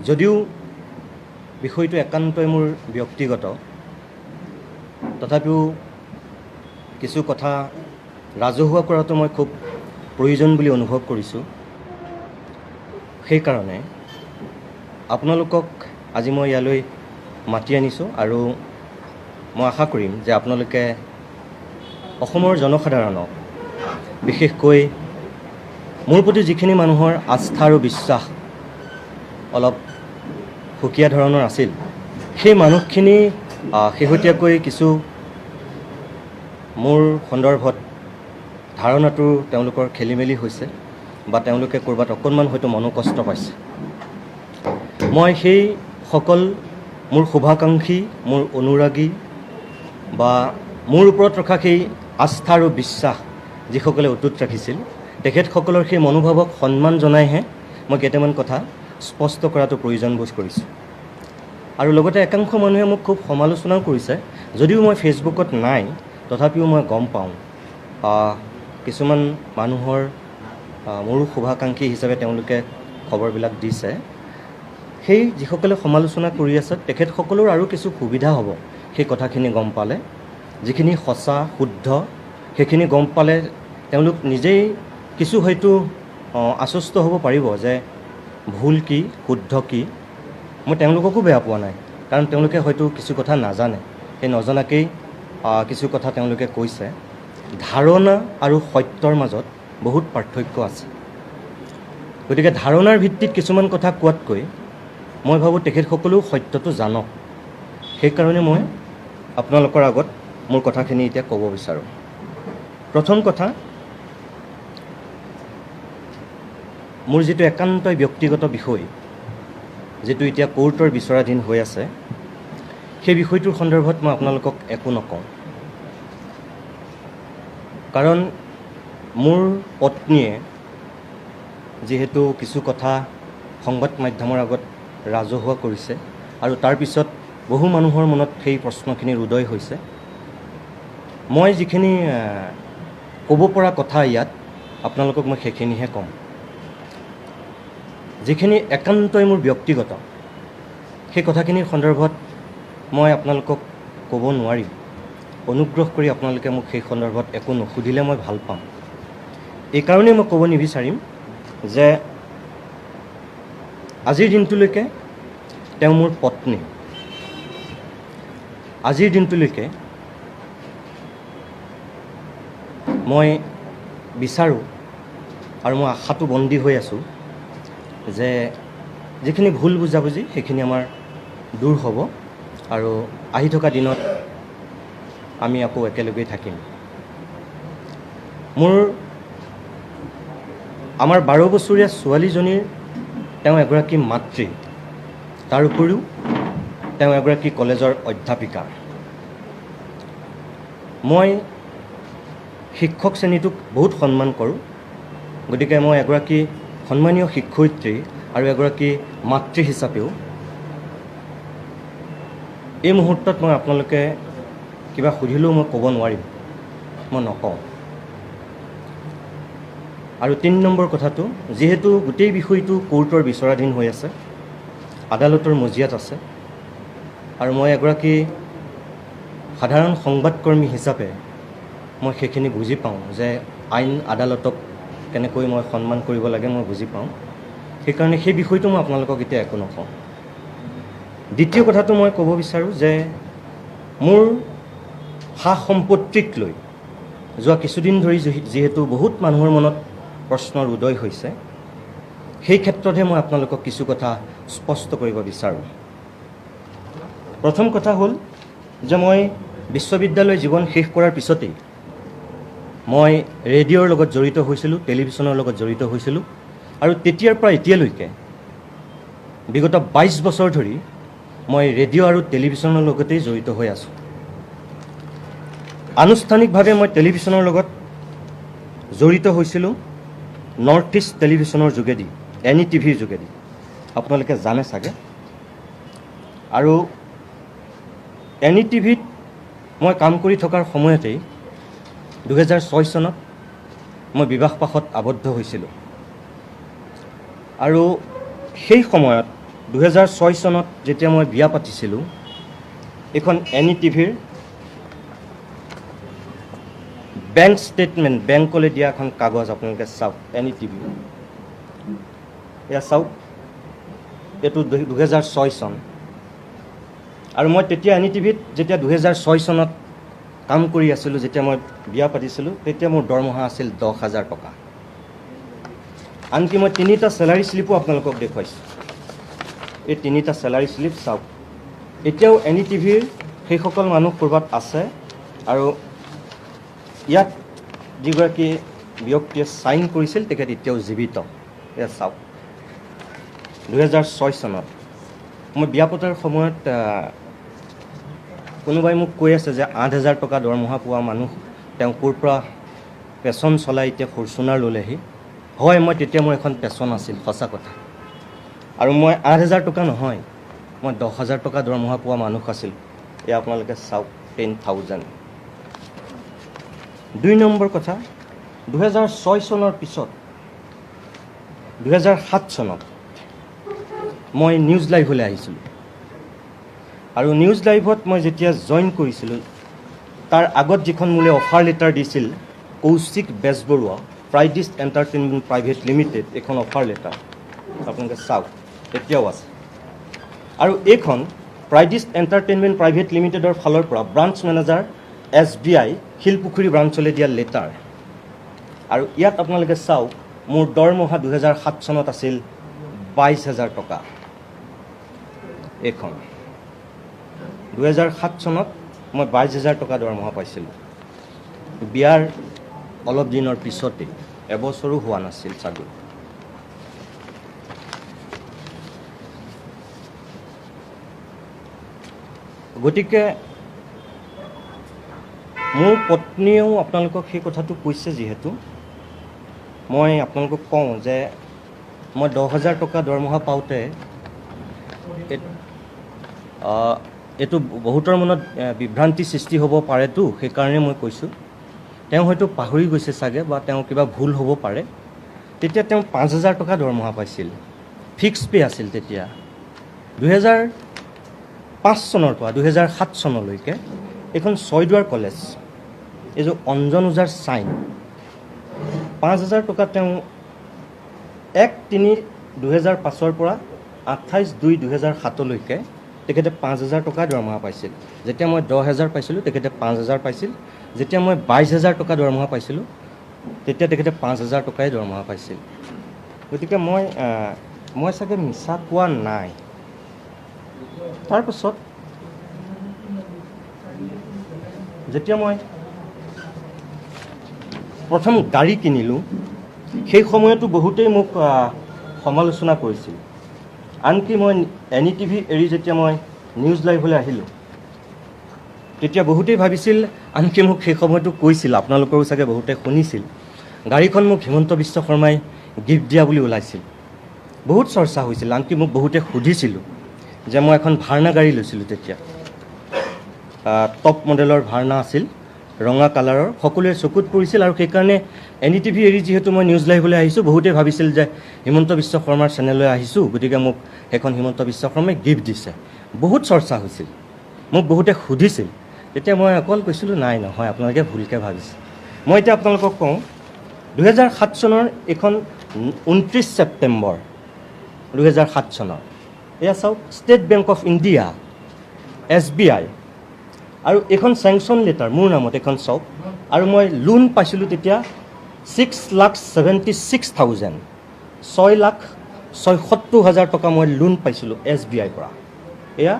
যদিও বিষয়টো একান্তই মোৰ ব্যক্তিগত, তথাপিও কিছু কথা ৰাজহুৱা কৰাটো মই খুব প্ৰয়োজন বুলি অনুভৱ কৰিছোঁ। সেইকাৰণে আপোনালোকক আজি মই ইয়ালৈ মাতি আনিছোঁ আৰু মই আশা কৰিম যে আপোনালোকে অসমৰ জনসাধাৰণক, বিশেষকৈ মোৰ প্ৰতি যিখিনি মানুহৰ আস্থা আৰু বিশ্বাস অলপ সুকীয়া ধৰণৰ আছিল, সেই মানুহখিনি শেহতীয়াকৈ কিছু মোৰ সন্দৰ্ভত ধাৰণাটো তেওঁলোকৰ খেলি মেলি হৈছে বা তেওঁলোকে ক'ৰবাত অকণমান হয়তো মনোকষ্ট পাইছে। মই সেইসকল মোৰ শুভাকাংক্ষী, মোৰ অনুৰাগী বা মোৰ ওপৰত ৰখা সেই আস্থা আৰু বিশ্বাস যিসকলে অটুট ৰাখিছিল, তেখেতসকলৰ সেই মনোভাৱক সন্মান জনাইহে মই কেইটামান কথা স্পষ্ট কৰাটো প্ৰয়োজন বোধ কৰিছোঁ। আৰু লগতে একাংশ মানুহে মোক খুব সমালোচনাও কৰিছে। যদিও মই ফেচবুকত নাই, তথাপিও মই গম পাওঁ কিছুমান মানুহৰ মোৰো শুভাকাংক্ষী হিচাপে তেওঁলোকে খবৰবিলাক দিছে। সেই যিসকলে সমালোচনা কৰি আছে, তেখেতসকলৰ আৰু কিছু সুবিধা হ'ব সেই কথাখিনি গম পালে। যিখিনি সঁচা শুদ্ধ সেইখিনি গম পালে তেওঁলোক নিজেই কিছু হয়তো আশ্বস্ত হ'ব পাৰিব যে ভুল কি, শুদ্ধ কি। মই তেওঁলোককো বেয়া পোৱা নাই, কাৰণ তেওঁলোকে হয়তো কিছু কথা নাজানে, সেই নজনাকেই কিছু কথা তেওঁলোকে কৈছে। ধাৰণা আৰু সত্যৰ মাজত বহুত পাৰ্থক্য আছে। গতিকে ধাৰণাৰ ভিত্তিত কিছুমান কথা কোৱাতকৈ মই ভাবোঁ তেখেতসকলেও সত্যটো জানক। সেইকাৰণে মই আপোনালোকৰ আগত মোৰ কথাখিনি এতিয়া ক'ব বিচাৰোঁ। প্ৰথম কথা, মোৰ যিটো একান্তই ব্যক্তিগত বিষয়, যিটো এতিয়া কোৰ্টৰ বিচৰাধীন হৈ আছে, সেই বিষয়টোৰ সন্দৰ্ভত মই আপোনালোকক একো নকওঁ। কাৰণ মোৰ পত্নীয়ে যিহেতু কিছু কথা সংবাদ মাধ্যমৰ আগত ৰাজহুৱা কৰিছে আৰু তাৰপিছত বহু মানুহৰ মনত সেই প্ৰশ্নখিনিৰ উদয় হৈছে, মই যিখিনি ক'ব পৰা কথা ইয়াত আপোনালোকক মই সেইখিনিহে ক'ম। যিখিনি একান্তই মোৰ ব্যক্তিগত, সেই কথাখিনিৰ সন্দৰ্ভত মই আপোনালোকক ক'ব নোৱাৰিম। অনুগ্ৰহ কৰি আপোনালোকে মোক সেই সন্দৰ্ভত একো নুসুধিলে মই ভাল পাম। এইকাৰণেই মই ক'ব নিবিচাৰিম যে আজিৰ দিনটোলৈকে তেওঁ মোৰ পত্নী, আজিৰ দিনটোলৈকে মই বিচাৰোঁ আৰু মই আশাটো বন্দী হৈ আছোঁ যে যিখিনি ভুল বুজাবুজি সেইখিনি আমাৰ দূৰ হ'ব আৰু আহি থকা দিনত আমি আকৌ একেলগেই থাকিম। আমাৰ 12 বছৰীয়া ছোৱালীজনীৰ তেওঁ এগৰাকী মাতৃ, তাৰ উপৰিও তেওঁ এগৰাকী কলেজৰ অধ্যাপিকা। মই শিক্ষক শ্ৰেণীটোক বহুত সন্মান কৰোঁ, গতিকে মই এগৰাকী সন্মানীয় শিক্ষয়িত্ৰী আৰু এগৰাকী মাতৃ হিচাপেও এই মুহূৰ্তত মই আপোনালোকে কিবা সুধিলেও মই ক'ব নোৱাৰিম, মই নকওঁ। আৰু 3 নম্বৰ কথাটো, যিহেতু গোটেই বিষয়টো কোৰ্টৰ বিচৰাধীন হৈ আছে, আদালতৰ মজিয়াত আছে, আৰু মই এগৰাকী সাধাৰণ সংবাদকৰ্মী হিচাপে মই সেইখিনি বুজি পাওঁ যে আইন আদালতক কেনেকৈ মই সন্মান কৰিব লাগে, মই বুজি পাওঁ। সেইকাৰণে সেই বিষয়টো মই আপোনালোকক এতিয়া একো নকওঁ। দ্বিতীয় কথাটো মই ক'ব বিচাৰোঁ যে মোৰ সা সম্পত্তিক লৈ যোৱা কিছুদিন ধৰি যিহেতু বহুত মানুহৰ মনত প্ৰশ্নৰ উদয় হৈছে, সেই ক্ষেত্ৰতহে মই আপোনালোকক কিছু কথা স্পষ্ট কৰিব বিচাৰোঁ। প্ৰথম কথা হ'ল যে মই বিশ্ববিদ্যালয় জীৱন শেষ কৰাৰ পিছতেই মই ৰেডিঅ'ৰ লগত জড়িত হৈছিলোঁ, টেলিভিশ্যনৰ লগত জড়িত হৈছিলোঁ আৰু তেতিয়াৰ পৰা এতিয়ালৈকে বিগত 22 বছৰ ধৰি মই ৰেডিঅ' আৰু টেলিভিশ্যনৰ লগতেই জড়িত হৈ আছোঁ। আনুষ্ঠানিকভাৱে মই টেলিভিশ্যনৰ লগত জড়িত হৈছিলোঁ নৰ্থ ইষ্ট টেলিভিশ্যনৰ যোগেদি, এন ই টিভিৰ যোগেদি, আপোনালোকে জানে চাগে। আৰু এন ই টিভিত মই কাম কৰি থকাৰ সময়তেই 2006 চনত মই বিবাহ পাশত আবদ্ধ হৈছিলোঁ। আৰু সেই সময়ত 2006 চনত যেতিয়া মই বিয়া পাতিছিলোঁ, এইখন এন ই টিভিৰ বেংক ষ্টেটমেণ্ট, বেংকলৈ দিয়া এখন কাগজ, আপোনালোকে চাওক। এন ই টিভি, এয়া চাওক, এইটো 2006 চন। আৰু মই তেতিয়া এন ই টিভিত যেতিয়া 2006 চনত কাম কৰি আছিলোঁ, যেতিয়া মই বিয়া পাতিছিলোঁ, তেতিয়া মোৰ দৰমহা আছিল 10,000 টকা। আনকি মই তিনিটা চেলাৰী শ্লিপো আপোনালোকক দেখুৱাইছোঁ। এই তিনিটা চেলাৰী শ্লিপ চাওক। এতিয়াও এন ই টিভিৰ সেইসকল মানুহ ক'ৰবাত আছে আৰু ইয়াত যিগৰাকী ব্যক্তিয়ে চাইন কৰিছিল তেখেত এতিয়াও জীৱিত। এয়া চাওক, 2006 চনত মই বিয়া পতাৰ সময়ত কোনোবাই মোক কৈ আছে যে 8,000 টকা দৰমহা পোৱা মানুহ তেওঁ ক'ৰ পৰা পেচন চলাই এতিয়া ফৰচুনাৰ ল'লেহি। হয়, মই তেতিয়া মোৰ এখন পেচন আছিল, সঁচা কথা। আৰু মই 8,000 টকা নহয়, মই 10,000 টকা দৰমহা পোৱা মানুহ আছিল। এয়া আপোনালোকে চাওক, 10,000। 2 নম্বৰ কথা, 2006 চনৰ পিছত 2007 চনত মই নিউজ লাইভলৈ আহিছিলোঁ। আৰু নিউজ লাইভত মই যেতিয়া জইন কৰিছিলোঁ, তাৰ আগত যিখন মোলৈ অফাৰ লেটাৰ দিছিল Kaushik Bezbaruah, pride east entertainment private limited, এইখন অফাৰ লেটাৰ আপোনালোকে চাওক, এতিয়াও আছে। আৰু এইখন প্ৰাইড ইষ্ট এণ্টাৰটেইনমেণ্ট প্ৰাইভেট লিমিটেডৰ ফালৰ পৰা ব্ৰাঞ্চ মেনেজাৰ SBI Silpukhuri ব্ৰাঞ্চলৈ দিয়া লেটাৰ। আৰু ইয়াত আপোনালোকে চাওক, মোৰ দৰমহা 2007 চনত আছিল 22,000 টকা। এইখন 2007 চনত মই 22,000 টকা দৰমহা পাইছিলোঁ। বিয়াৰ অলপ দিনৰ পিছতেই, এবছৰো হোৱা নাছিল চাগৈ। গতিকে মোৰ পত্নীয়েও আপোনালোকক সেই কথাটো কৈছে, যিহেতু মই আপোনালোকক কওঁ যে মই 10,000 টকা দৰমহা পাওঁতে এইটো বহুতৰ মনত বিভ্ৰান্তি সৃষ্টি হ'ব পাৰেতো, সেইকাৰণে মই কৈছোঁ। তেওঁ হয়তো পাহৰি গৈছে চাগে বা তেওঁ কিবা ভুল হ'ব পাৰে। তেতিয়া তেওঁ 5,000 টকা দৰমহা পাইছিল, ফিক্স পে' আছিল তেতিয়া। 2005 চনৰ পৰা 2007 চনলৈকে এইখন ছয়দুৱাৰ কলেজ, এই যে অঞ্জন ওজাৰ চাইন, 5,000 টকা তেওঁ 1/3/2005 পৰা 28/2/2007লৈকে তেখেতে 5,000 টকা দৰমহা পাইছিল। যেতিয়া মই 10,000 পাইছিলোঁ তেখেতে 5,000 পাইছিল। যেতিয়া মই 22,000 টকা দৰমহা পাইছিলোঁ তেতিয়া তেখেতে 5,000 টকাই দৰমহা পাইছিল। গতিকে মই চাগে মিছা কোৱা নাই। তাৰপাছত যেতিয়া মই প্ৰথম গাড়ী কিনিলোঁ, সেই সময়তো বহুতেই মোক সমালোচনা কৰিছিল। আনকি মই এন ই টিভি এৰি যেতিয়া মই নিউজ লাইভলৈ আহিলোঁ, তেতিয়া বহুতেই ভাবিছিল, আনকি মোক সেই সময়তো কৈছিল, আপোনালোকৰো চাগে বহুতে শুনিছিল, গাড়ীখন মোক হিমন্ত বিশ্ব শৰ্মাই গিফ্ট দিয়া বুলি ওলাইছিল। বহুত চৰ্চা হৈছিল। আনকি মোক বহুতে সুধিছিলোঁ যে মই এখন ভাৰ্ণা গাড়ী লৈছিলোঁ তেতিয়া, টপ মডেলৰ ভাৰ্ণা আছিল, ৰঙা কালাৰৰ, সকলোৰে চকুত পৰিছিল। আৰু সেইকাৰণে এন ই টিভি এৰি যিহেতু মই নিউজ লাইভলৈ আহিছোঁ, বহুতে ভাবিছিল যে হিমন্ত বিশ্ব শৰ্মাৰ চেনেললৈ আহিছোঁ, গতিকে মোক সেইখন হিমন্ত বিশ্ব শৰ্মাই গিফ্ট দিছে। বহুত চৰ্চা হৈছিল, মোক বহুতে সুধিছিল। তেতিয়া মই অকল কৈছিলোঁ, নাই নহয়, আপোনালোকে ভুলকৈ ভাবিছে। মই এতিয়া আপোনালোকক কওঁ, 2007 চনৰ এইখন 29 ছেপ্টেম্বৰ 2007 চনৰ, এয়া চাওক, state bank of India, SBI, আৰু এইখন চেংচন লেটাৰ মোৰ নামত, এইখন চাওক। আৰু মই লোন পাইছিলোঁ তেতিয়া 6,76,000, 6,76,000 টকা মই লোন পাইছিলোঁ SBIৰ পৰা। এয়া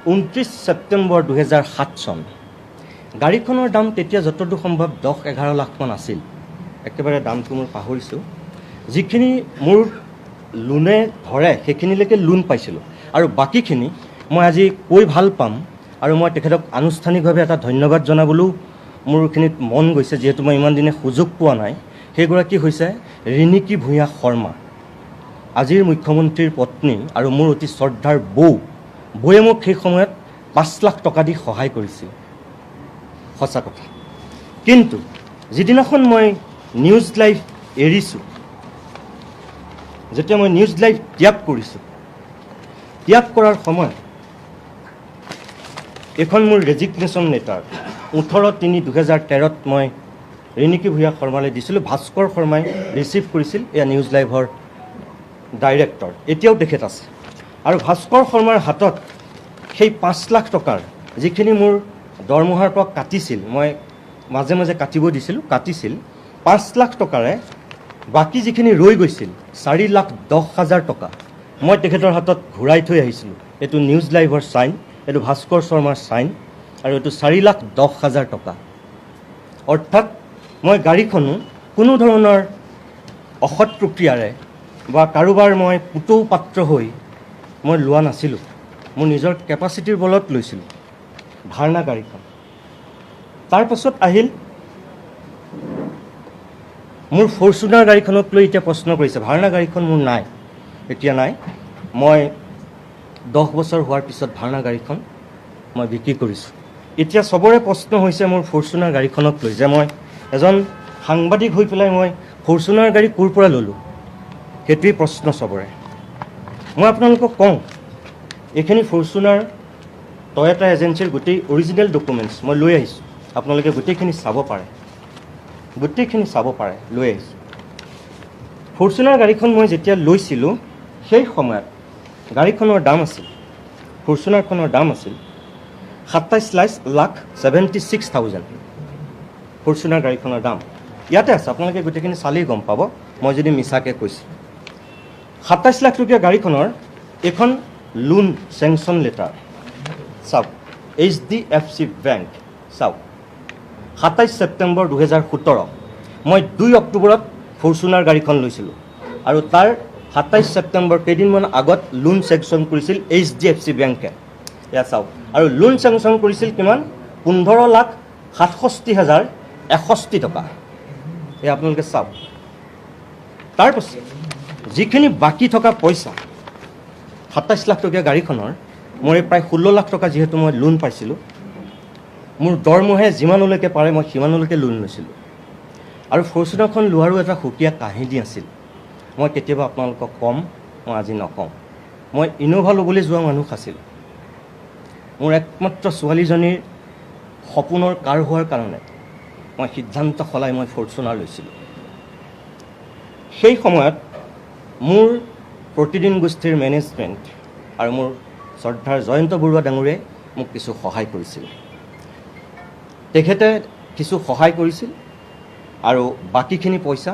29 ছেপ্টেম্বৰ 2007 চন। গাড়ীখনৰ দাম তেতিয়া যতদূৰ সম্ভৱ 10-11 লাখমান আছিল, একেবাৰে দামটো মই পাহৰিছোঁ। যিখিনি মোৰ লোনে ধৰে সেইখিনিলৈকে লোন পাইছিলোঁ, আৰু বাকীখিনি মই আজি কৈ ভাল পাম। আৰু মই তেখেতক আনুষ্ঠানিকভাৱে এটা ধন্যবাদ জনাবলৈও মোৰখিনিত মন গৈছে, যিহেতু মই ইমান দিনে সুযোগ পোৱা নাই। সেইগৰাকী হৈছে ৰিণিকী ভূঞা শৰ্মা, আজিৰ মুখ্যমন্ত্ৰীৰ পত্নী আৰু মোৰ অতি শ্ৰদ্ধাৰ বৌ। বৌয়ে মোক সেই সময়ত 5 লাখ টকা দি সহায় কৰিছিল, সঁচা কথা। কিন্তু যিদিনাখন মই নিউজ লাইভ এৰিছোঁ, যেতিয়া মই নিউজ লাইভ ত্যাগ কৰিছোঁ, ত্যাগ কৰাৰ সময়ত এইখন মোৰ ৰেজিগনেশ্যন লেটাৰ 18/3/2013ত মই ৰিণিকী ভূঞা শৰ্মালৈ দিছিলোঁ। ভাস্কৰ শৰ্মাই ৰিচিভ কৰিছিল, এয়া নিউজ লাইভৰ ডাইৰেক্টৰ, এতিয়াও তেখেত আছে। আৰু ভাস্কৰ শৰ্মাৰ হাতত সেই 5 লাখ টকাৰ যিখিনি মোৰ দৰমহাৰ পৰা কাটিছিল, মই মাজে মাজে কাটিব দিছিলোঁ, কাটিছিল 5 লাখ টকাৰে বাকী যিখিনি ৰৈ গৈছিল 4,10,000 টকা মই তেখেতৰ হাতত ঘূৰাই থৈ আহিছিলোঁ। এইটো নিউজ লাইভৰ চাইন, এইটো ভাস্কৰ শৰ্মাৰ চাইন, আৰু এইটো 4,10,000 টকা। অৰ্থাৎ মই গাড়ীখনো কোনো ধৰণৰ অসৎ প্ৰক্ৰিয়াৰে বা কাৰোবাৰ মই পুতৌ পাত্ৰ হৈ মই লোৱা নাছিলোঁ, মোৰ নিজৰ কেপাচিটিৰ বলত লৈছিলোঁ ভাৰ্ণা গাড়ীখন। তাৰপাছত আহিল মোৰ ফৰ্চুনাৰ গাড়ীখনক লৈ এতিয়া প্ৰশ্ন কৰিছে। ভাৰ্ণা গাড়ীখন মোৰ নাই, এতিয়া নাই। মই 10 বছৰ হোৱাৰ পিছত ভাৰ্ণা গাড়ীখন মই বিক্ৰী কৰিছোঁ। এতিয়া চবৰে প্ৰশ্ন হৈছে মোৰ ফৰ্চুনাৰ গাড়ীখনক লৈ যে মই এজন সাংবাদিক হৈ পেলাই মই ফৰ্চুনাৰ গাড়ী ক'ৰ পৰা ল'লোঁ, সেইটোৱেই প্ৰশ্ন চবৰে। মই আপোনালোকক কওঁ, এইখিনি ফৰ্চুনাৰ টয়টা এজেঞ্চিৰ গোটেই অৰিজিনেল ডকুমেণ্টছ মই লৈ আহিছোঁ, আপোনালোকে গোটেইখিনি চাব পাৰে, গোটেইখিনি চাব পাৰে, লৈ আহিছোঁ। ফৰ্চুনাৰ গাড়ীখন মই যেতিয়া লৈছিলোঁ সেই সময়ত গাড়ীখনৰ দাম আছিল, ফৰ্চুনাৰখনৰ দাম আছিল 27,76,000। ফৰ্চুনাৰ গাড়ীখনৰ দাম ইয়াতে আছে, আপোনালোকে গোটেইখিনি চালেই গম পাব মই যদি মিছাকৈ কৈছোঁ। 27 লাখ টকীয়া গাড়ীখনৰ এইখন লোন চেংচন লেটাৰ চাওক, HDFC bank চাওক, 27 ছেপ্টেম্বৰ 2017। মই 2 অক্টোবৰত ফৰ্চুনাৰ গাড়ীখন লৈছিলোঁ আৰু তাৰ 27 ছেপ্টেম্বৰ কেইদিনমান আগত লোন চেংচন কৰিছিল HDFC বেংকে, এয়া চাওক। আৰু লোন চেংচন কৰিছিল কিমান? 15,67,061 টকা, এয়া আপোনালোকে চাওক। তাৰপাছত যিখিনি বাকী থকা পইচা 27 লাখ টকীয়া গাড়ীখনৰ, মোৰ এই প্ৰায় 16 লাখ টকা যিহেতু মই লোন পাইছিলোঁ, মোৰ দৰমহাই যিমানলৈকে পাৰে মই সিমানলৈকে লোন লৈছিলোঁ। আৰু ফৰ্চুনাৰখন লোৱাৰো এটা সুকীয়া কাহিনী আছিল, মই কেতিয়াবা আপোনালোকক ক'ম, মই আজি নকওঁ। মই ইন'ভা ল'বলৈ যোৱা মানুহ আছিলোঁ। মোৰ একমাত্ৰ ছোৱালীজনীৰ সপোনৰ কাৰ হোৱাৰ কাৰণে মই সিদ্ধান্ত সলাই মই ফৰ্চুনাৰ লৈছিলোঁ। সেই সময়ত মোৰ প্ৰতিদিন গোষ্ঠীৰ মেনেজমেণ্ট আৰু মোৰ শ্ৰদ্ধাৰ জয়ন্ত বৰুৱা ডাঙৰীয়াই মোক কিছু সহায় কৰিছিল, তেখেতে কিছু সহায় কৰিছিল আৰু বাকীখিনি পইচা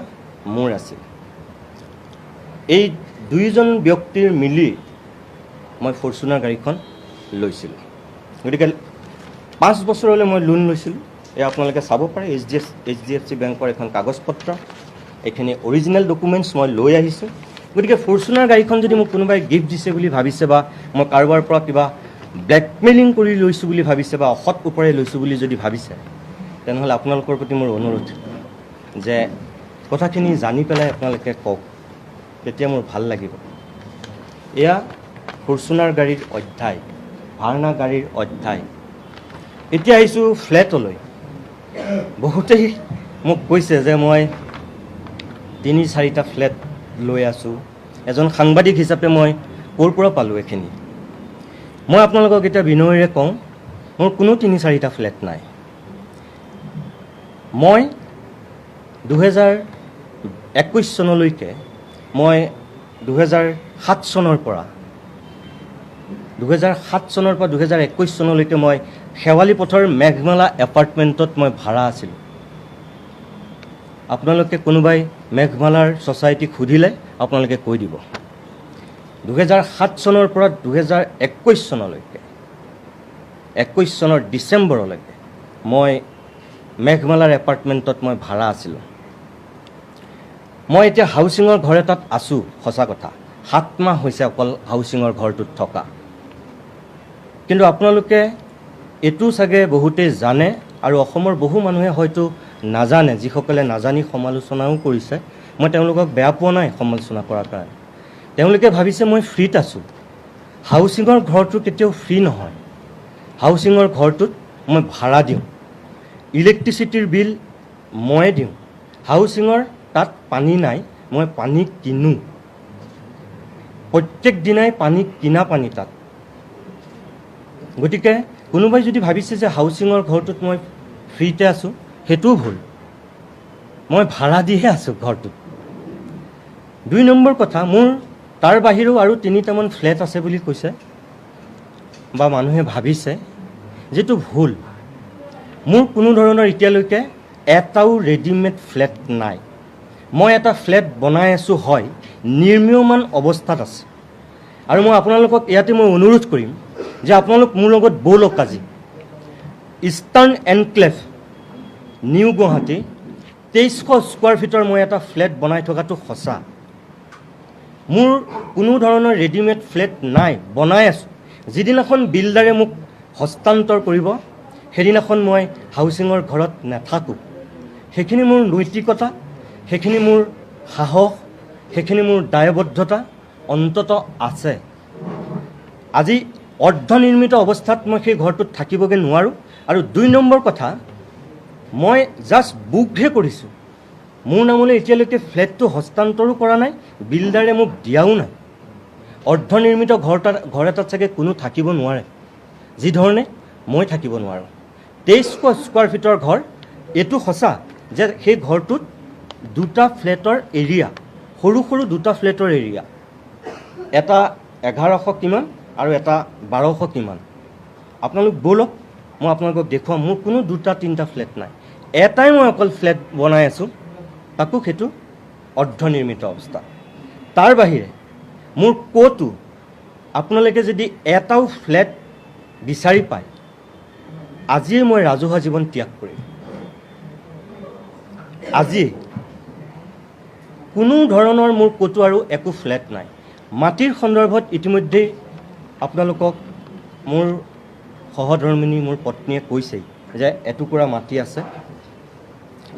মোৰ আছিল। এই দুয়োজন ব্যক্তিৰ মিলি মই ফৰ্চুনাৰ গাড়ীখন লৈছিলোঁ। গতিকে 5 বছৰলৈ মই লোন লৈছিলোঁ, এয়া আপোনালোকে চাব পাৰে। HDFC বেংকৰ এখন কাগজ পত্ৰ, এইখিনি অৰিজিনেল ডকুমেণ্টছ মই লৈ আহিছোঁ। গতিকে ফৰ্চুনাৰ গাড়ীখন যদি মোক কোনোবাই গিফ্ট দিছে বুলি ভাবিছে বা মই কাৰোবাৰ পৰা কিবা ব্লেকমেইলিং কৰি লৈছোঁ বুলি ভাবিছে বা অসৎ উপায়েৰে লৈছোঁ বুলি যদি ভাবিছে, তেনেহ'লে আপোনালোকৰ প্ৰতি মোৰ অনুৰোধ যে কথাখিনি জানি পেলাই আপোনালোকে কওক, তেতিয়া মোৰ ভাল লাগিব। এয়া ফৰ্চুনাৰ গাড়ীৰ অধ্যায়, ভাৰ্ণা গাড়ীৰ অধ্যায়। এতিয়া আহিছোঁ ফ্লেটলৈ। বহুতেই মোক কৈছে যে মই 3-4টা ফ্লেট লৈ আছোঁ, এজন সাংবাদিক হিচাপে মই ক'ৰ পৰা পালোঁ এইখিনি? মই আপোনালোকক এতিয়া বিনয়েৰে কওঁ, মোৰ কোনো 3-4টা ফ্লেট নাই। মই 2021 চনলৈকে, মই 2007 চনৰ পৰা, 2007 চনৰ পৰা 2021 চনলৈকে মই শেৱালি পথৰ মেঘমালা এপাৰ্টমেণ্টত মই ভাড়া আছিলোঁ। আপোনালোকে কোনোবাই মেঘমালাৰ ছ'চাইটিক সুধিলে আপোনালোকে কৈ দিব। 2007 চনৰ পৰা 2021 চনলৈকে, 21 চনৰ ডিচেম্বৰলৈকে মই মেঘমালাৰ এপাৰ্টমেণ্টত মই ভাড়া আছিলোঁ। মই এতিয়া হাউচিঙৰ ঘৰ এটাত আছোঁ, সঁচা কথা 7 মাহ হৈছে অকল হাউচিঙৰ ঘৰটোত থকা। কিন্তু আপোনালোকে এইটো চাগে বহুতেই জানে আৰু অসমৰ বহু মানুহে হয়তো নাজানে, যিসকলে নাজানি সমালোচনাও কৰিছে, মই তেওঁলোকক বেয়া পোৱা নাই সমালোচনা কৰাৰ কাৰণে। তেওঁলোকে ভাবিছে মই ফ্ৰীত আছোঁ। হাউচিঙৰ ঘৰটো কেতিয়াও ফ্ৰী নহয়। হাউচিঙৰ ঘৰটোত মই ভাড়া দিওঁ, ইলেক্ট্ৰিচিটিৰ বিল ময়ে দিওঁ, হাউচিঙৰ তাত পানী নাই, মই পানী কিনো। প্ৰত্যেক দিনাই পানী কিনা পানী তাত। গতিকে কোনোবাই যদি ভাবিছে যে হাউচিঙৰ ঘৰটোত মই ফ্ৰীতে আছোঁ, সেইটোও ভুল। মই ভাড়া দিহে আছোঁ ঘৰটোত। 2 নম্বৰ কথা, মোৰ তাৰ বাহিৰেও আৰু 3টামান ফ্লেট আছে বুলি কৈছে বা মানুহে ভাবিছে, যিটো ভুল। মোৰ কোনো ধৰণৰ এতিয়ালৈকে এটাও ৰেডিমেড ফ্লেট নাই। মই এটা ফ্লেট বনাই আছোঁ, হয়, নিৰ্মীয়মান অৱস্থাত আছে। আৰু মই আপোনালোকক ইয়াতে মই অনুৰোধ কৰিম যে আপোনালোক মোৰ লগত ব'লক আজি Eastern Enclave New Guwahati 2300 square ফিটৰ মই এটা ফ্লেট বনাই থকাটো সঁচা। মোৰ কোনো ধৰণৰ ৰেডিমেড ফ্লেট নাই, বনাই আছোঁ। যিদিনাখন বিল্ডাৰে মোক হস্তান্তৰ কৰিব, সেইদিনাখন মই হাউচিঙৰ ঘৰত নাথাকোঁ। সেইখিনি মোৰ নৈতিকতা, সেইখিনি মোৰ সাহস, সেইখিনি মোৰ দায়বদ্ধতা অন্তত আছে। আজি অৰ্ধনিৰ্মিত অৱস্থাত মই সেই ঘৰটোত থাকিবগৈ নোৱাৰোঁ। আৰু 2 নম্বৰ কথা, মই জাষ্ট বুকহে কৰিছোঁ। মোৰ নামলৈ এতিয়ালৈকে ফ্লেটটো হস্তান্তৰো কৰা নাই, বিল্ডাৰে মোক দিয়াও নাই। অৰ্ধনিৰ্মিত ঘৰ এটাত চাগে কোনো থাকিব নোৱাৰে, যিধৰণে মই থাকিব নোৱাৰোঁ। 2300 স্কুৱাৰ ফিটৰ ঘৰ, এইটো সঁচা যে সেই ঘৰটোত 2টা ফ্লেটৰ এৰিয়া, সৰু সৰু 2টা ফ্লেটৰ এৰিয়া, এটা 1100 কিমান আৰু এটা 1200 কিমান। আপোনালোক ব'লক, মই আপোনালোকক দেখুৱাম। মোৰ কোনো 2টা 3টা ফ্লেট নাই, এটাই মই অকল ফ্লেট বনাই আছোঁ, তাকো সেইটো অৰ্ধনিৰ্মিত অৱস্থা। তাৰ বাহিৰে মোৰ ক'তো আপোনালোকে যদি এটাও ফ্লেট বিচাৰি পায়, আজিয়ে মই ৰাজহুৱা জীৱন ত্যাগ কৰিম। আজি কোনো ধৰণৰ মোৰ ক'তো আৰু একো ফ্লেট নাই। মাটিৰ সন্দৰ্ভত ইতিমধ্যেই আপোনালোকক মোৰ সহধৰ্মিনী, মোৰ পত্নীয়ে কৈছেই যে এটুকুৰা মাটি আছে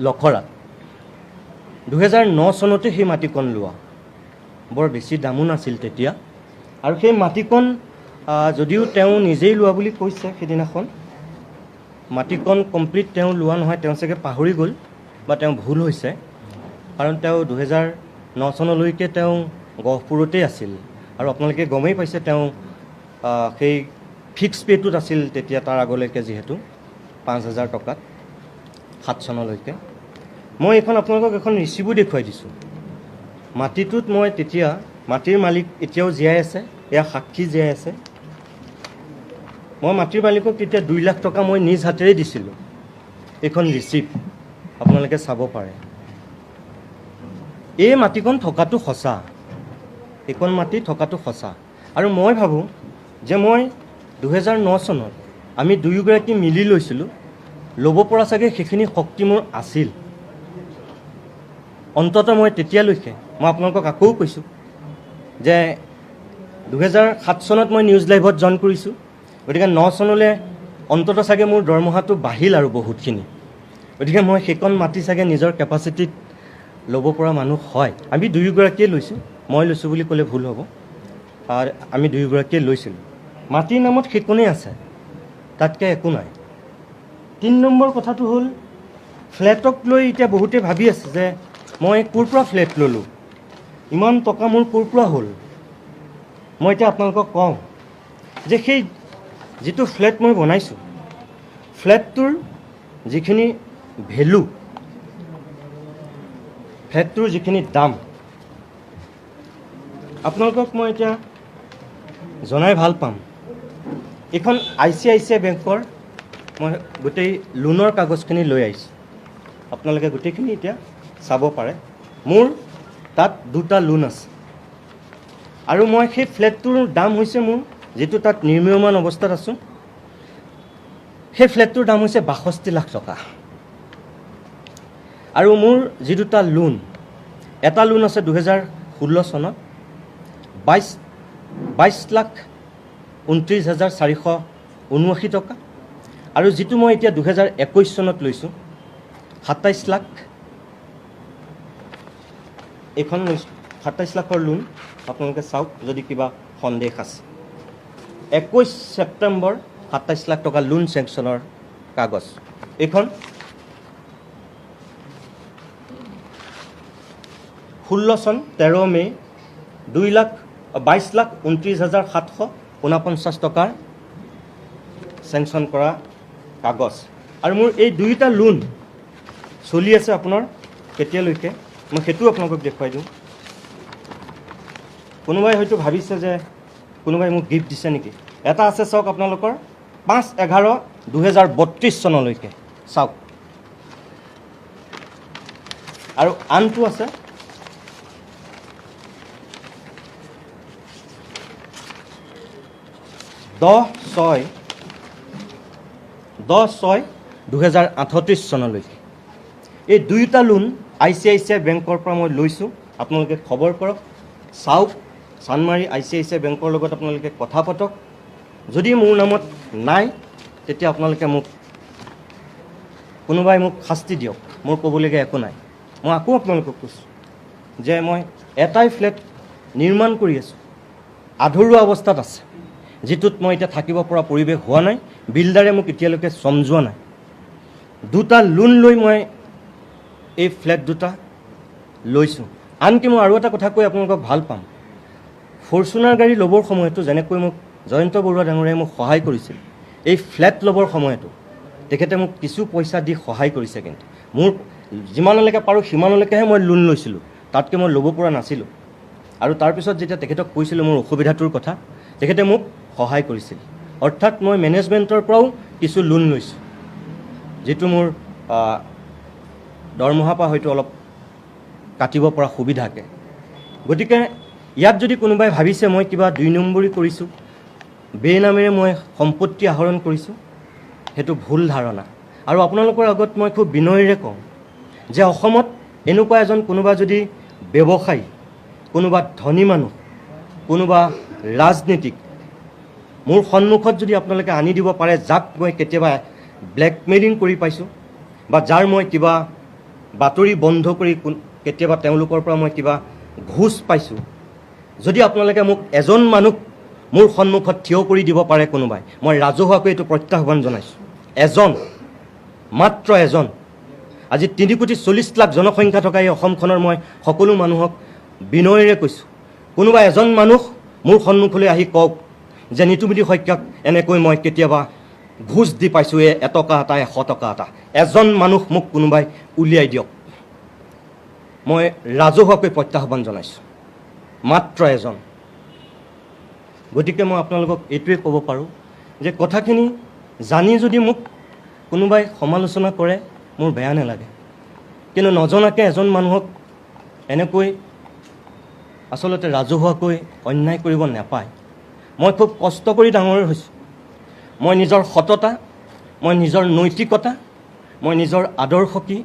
লখৰাত। 2009 চনতে সেই মাটিকণ লোৱা, বৰ বেছি দামো নাছিল তেতিয়া। আৰু সেই মাটিকণ যদিও তেওঁ নিজেই লোৱা বুলি কৈছে সেইদিনাখন, মাটিকণ কমপ্লিট তেওঁ লোৱা নহয়, তেওঁ চাগে পাহৰি গ'ল বা তেওঁ ভুল হৈছে। কাৰণ তেওঁ 2009 চনলৈকে তেওঁ গহপুৰতেই আছিল আৰু আপোনালোকে গমেই পাইছে তেওঁ সেই ফিক্স পে'টোত আছিল তেতিয়া, তাৰ আগলৈকে যিহেতু 5000 টকাত 7 চনলৈকে। মই এইখন আপোনালোকক এখন ৰিচিভো দেখুৱাই দিছোঁ। মাটিটোত মই তেতিয়া, মাটিৰ মালিক এতিয়াও জীয়াই আছে, এয়া সাক্ষী জীয়াই আছে। মই মাটিৰ মালিকক তেতিয়া 2 লাখ টকা মই নিজ হাতেৰে দিছিলোঁ। এইখন ৰিচিপ্ট আপোনালোকে চাব পাৰে। এই মাটিকণ থকাটো সঁচা, এইকণ মাটি থকাটো সঁচা। আৰু মই ভাবোঁ যে মই 2009 চনত আমি দুয়োগৰাকী মিলি লৈছিলোঁ, ল'ব পৰা চাগে সেইখিনি শক্তি মোৰ আছিল। অন্ততঃ মই তেতিয়ালৈকে, মই আপোনালোকক আকৌ কৈছোঁ যে 2007 চনত মই নিউজ লাইভত জইন কৰিছোঁ, গতিকে 9 চনলৈ অন্ততঃ চাগে মোৰ দৰমহাটো বাঢ়িল আৰু বহুতখিনি। গতিকে মই সেইকণ মাটি চাগে নিজৰ কেপাচিটিত ল'ব পৰা মানুহ হয়। আমি দুয়োগৰাকীয়ে লৈছোঁ, মই লৈছোঁ বুলি ক'লে ভুল হ'ব, আৰু আমি দুয়োগৰাকীয়ে লৈছিলোঁ। মাটিৰ নামত সেইকণেই আছে, তাতকৈ একো নাই। 3 নম্বৰ কথাটো হ'ল, ফ্লেটক লৈ এতিয়া বহুতে ভাবি আছে যে মই ক'ৰ পৰা ফ্লেট ল'লোঁ, ইমান টকা মোৰ ক'ৰ পৰা হ'ল। মই এতিয়া আপোনালোকক কওঁ যে সেই যিটো ফ্লেট মই বনাইছোঁ, ফ্লেটটোৰ যিখিনি ভেলু, ফ্লেটটোৰ যিখিনি দাম, আপোনালোকক মই এতিয়া জনাই ভাল পাম। এইখন ICICI বেংকৰ মই গোটেই লোনৰ কাগজখিনি লৈ আহিছোঁ, আপোনালোকে গোটেইখিনি এতিয়া চাব পাৰে। মোৰ তাত 2টা লোন আছে আৰু মই সেই ফ্লেটটোৰ দাম হৈছে মোৰ যিটো তাত নিৰ্মীয়মান অৱস্থাত আছোঁ, সেই ফ্লেটটোৰ দাম হৈছে 62 লাখ টকা। আৰু মোৰ যি 2টা লোন, এটা লোন আছে 2016 চনত 22,29,479 টকা, আৰু যিটো মই এতিয়া 2021 চনত লৈছোঁ 27 লাখ, এইখন লৈছোঁ 27 লাখৰ লোন। আপোনালোকে চাওক যদি কিবা সন্দেহ আছে। 21 ছেপ্টেম্বৰ 27 লাখ টকা লোন চেংচনৰ কাগজ এইখন। 16 চন 13 মে' 2 লাখ 22,29,749 টকাৰ চেংচন কৰা কাগজ। আৰু মোৰ এই দুয়োটা লোন চলি আছে আপোনাৰ কেতিয়ালৈকে, মই সেইটোও আপোনালোকক দেখুৱাই দিওঁ। কোনোবাই হয়তো ভাবিছে যে কোনোবাই মোক গিফ্ট দিছে নেকি। এটা আছে চাওক আপোনালোকৰ 5/11/2032 চনলৈকে চাওক, আৰু আনটো আছে 10/6/2038 চনলৈকে। এই দুয়োটা লোন ICICI বেংকৰ পৰা মই লৈছোঁ। আপোনালোকে খবৰ কৰক, চাওক, চানমাৰী ICICI বেংকৰ লগত আপোনালোকে কথা পাতক। যদি মোৰ নামত নাই তেতিয়া আপোনালোকে মোক কোনোবাই মোক শাস্তি দিয়ক, মোৰ ক'বলগীয়া একো নাই। মই আকৌ আপোনালোকক কৈছোঁ যে মই এটাই ফ্লেট নিৰ্মাণ কৰি আছোঁ, আধৰুৱা অৱস্থাত আছে, যিটোত মই এতিয়া থাকিব পৰা পৰিৱেশ হোৱা নাই, বিল্ডাৰে মোক এতিয়ালৈকে চমজোৱা নাই। দুটা লোন লৈ মই এই ফ্লেট দুটা লৈছোঁ। আনকি মই আৰু এটা কথা কৈ আপোনালোকক ভাল পাম, ফৰচুনাৰ গাড়ী ল'বৰ সময়তো যেনেকৈ মোক জয়ন্ত বৰুৱা ডাঙৰীয়াই মোক সহায় কৰিছিল, এই ফ্লেট ল'বৰ সময়তো তেখেতে মোক কিছু পইচা দি সহায় কৰিছে। কিন্তু মোৰ যিমানলৈকে পাৰোঁ সিমানলৈকেহে মই লোন লৈছিলোঁ, তাতকৈ মই ল'ব পৰা নাছিলোঁ। আৰু তাৰপিছত যেতিয়া তেখেতক কৈছিলোঁ মোৰ অসুবিধাটোৰ কথা, তেখেতে মোক সহায় কৰিছিল। অৰ্থাৎ মই মেনেজমেণ্টৰ পৰাও কিছু লোন লৈছোঁ, যিটো মোৰ দৰমহাৰ পৰা হয়তো অলপ কাটিব পৰা সুবিধাকৈ। গতিকে ইয়াত যদি কোনোবাই ভাবিছে মই কিবা 2 নম্বৰী কৰিছোঁ, বেনামেৰে মই সম্পত্তি আহৰণ কৰিছোঁ, সেইটো ভুল ধাৰণা। আৰু আপোনালোকৰ আগত মই খুব বিনয়েৰে কওঁ যে অসমত এনেকুৱা এজন কোনোবা যদি ব্যৱসায়ী, কোনোবা ধনী মানুহ, কোনোবা ৰাজনীতিক মোৰ সন্মুখত যদি আপোনালোকে আনি দিব পাৰে, যাক মই কেতিয়াবা ব্লেকমেইলিং কৰি পাইছোঁ বা যাৰ মই কিবা বাতৰি বন্ধ কৰি কেতিয়াবা তেওঁলোকৰ পৰা মই কিবা ঘোচ পাইছোঁ, যদি আপোনালোকে মোক এজন মানুহ মোৰ সন্মুখত থিয় কৰি দিব পাৰে কোনোবাই, মই ৰাজহুৱাকৈ এইটো প্ৰত্যাহ্বান জনাইছোঁ, এজন, মাত্ৰ এজন। আজি 3,40,00,000 জনসংখ্যা থকা এই অসমখনৰ মই সকলো মানুহক বিনয়েৰে কৈছোঁ, কোনোবা এজন মানুহ মোৰ সন্মুখলৈ আহি কওক যে নিতুমণি শইকীয়াক এনেকৈ মই কেতিয়াবা ঘোচ দি পাইছোঁ, এই 1 টকা এটা, 100 টকা এটা, এজন মানুহ মোক কোনোবাই উলিয়াই দিয়ক, মই ৰাজহুৱাকৈ প্ৰত্যাহ্বান জনাইছোঁ, মাত্ৰ এজন। গতিকে মই আপোনালোকক এইটোৱে ক'ব পাৰোঁ যে কথাখিনি জানি যদি মোক কোনোবাই সমালোচনা কৰে মোৰ বেয়া নালাগে, কিন্তু নজনাকৈ এজন মানুহক এনেকৈ আচলতে ৰাজহুৱাকৈ অন্যায় কৰিব নাপায়। মই খুব কষ্ট কৰি ডাঙৰ হৈছোঁ, মই নিজৰ সততা, মই নিজৰ নৈতিকতা, মই নিজৰ আদৰ্শ কি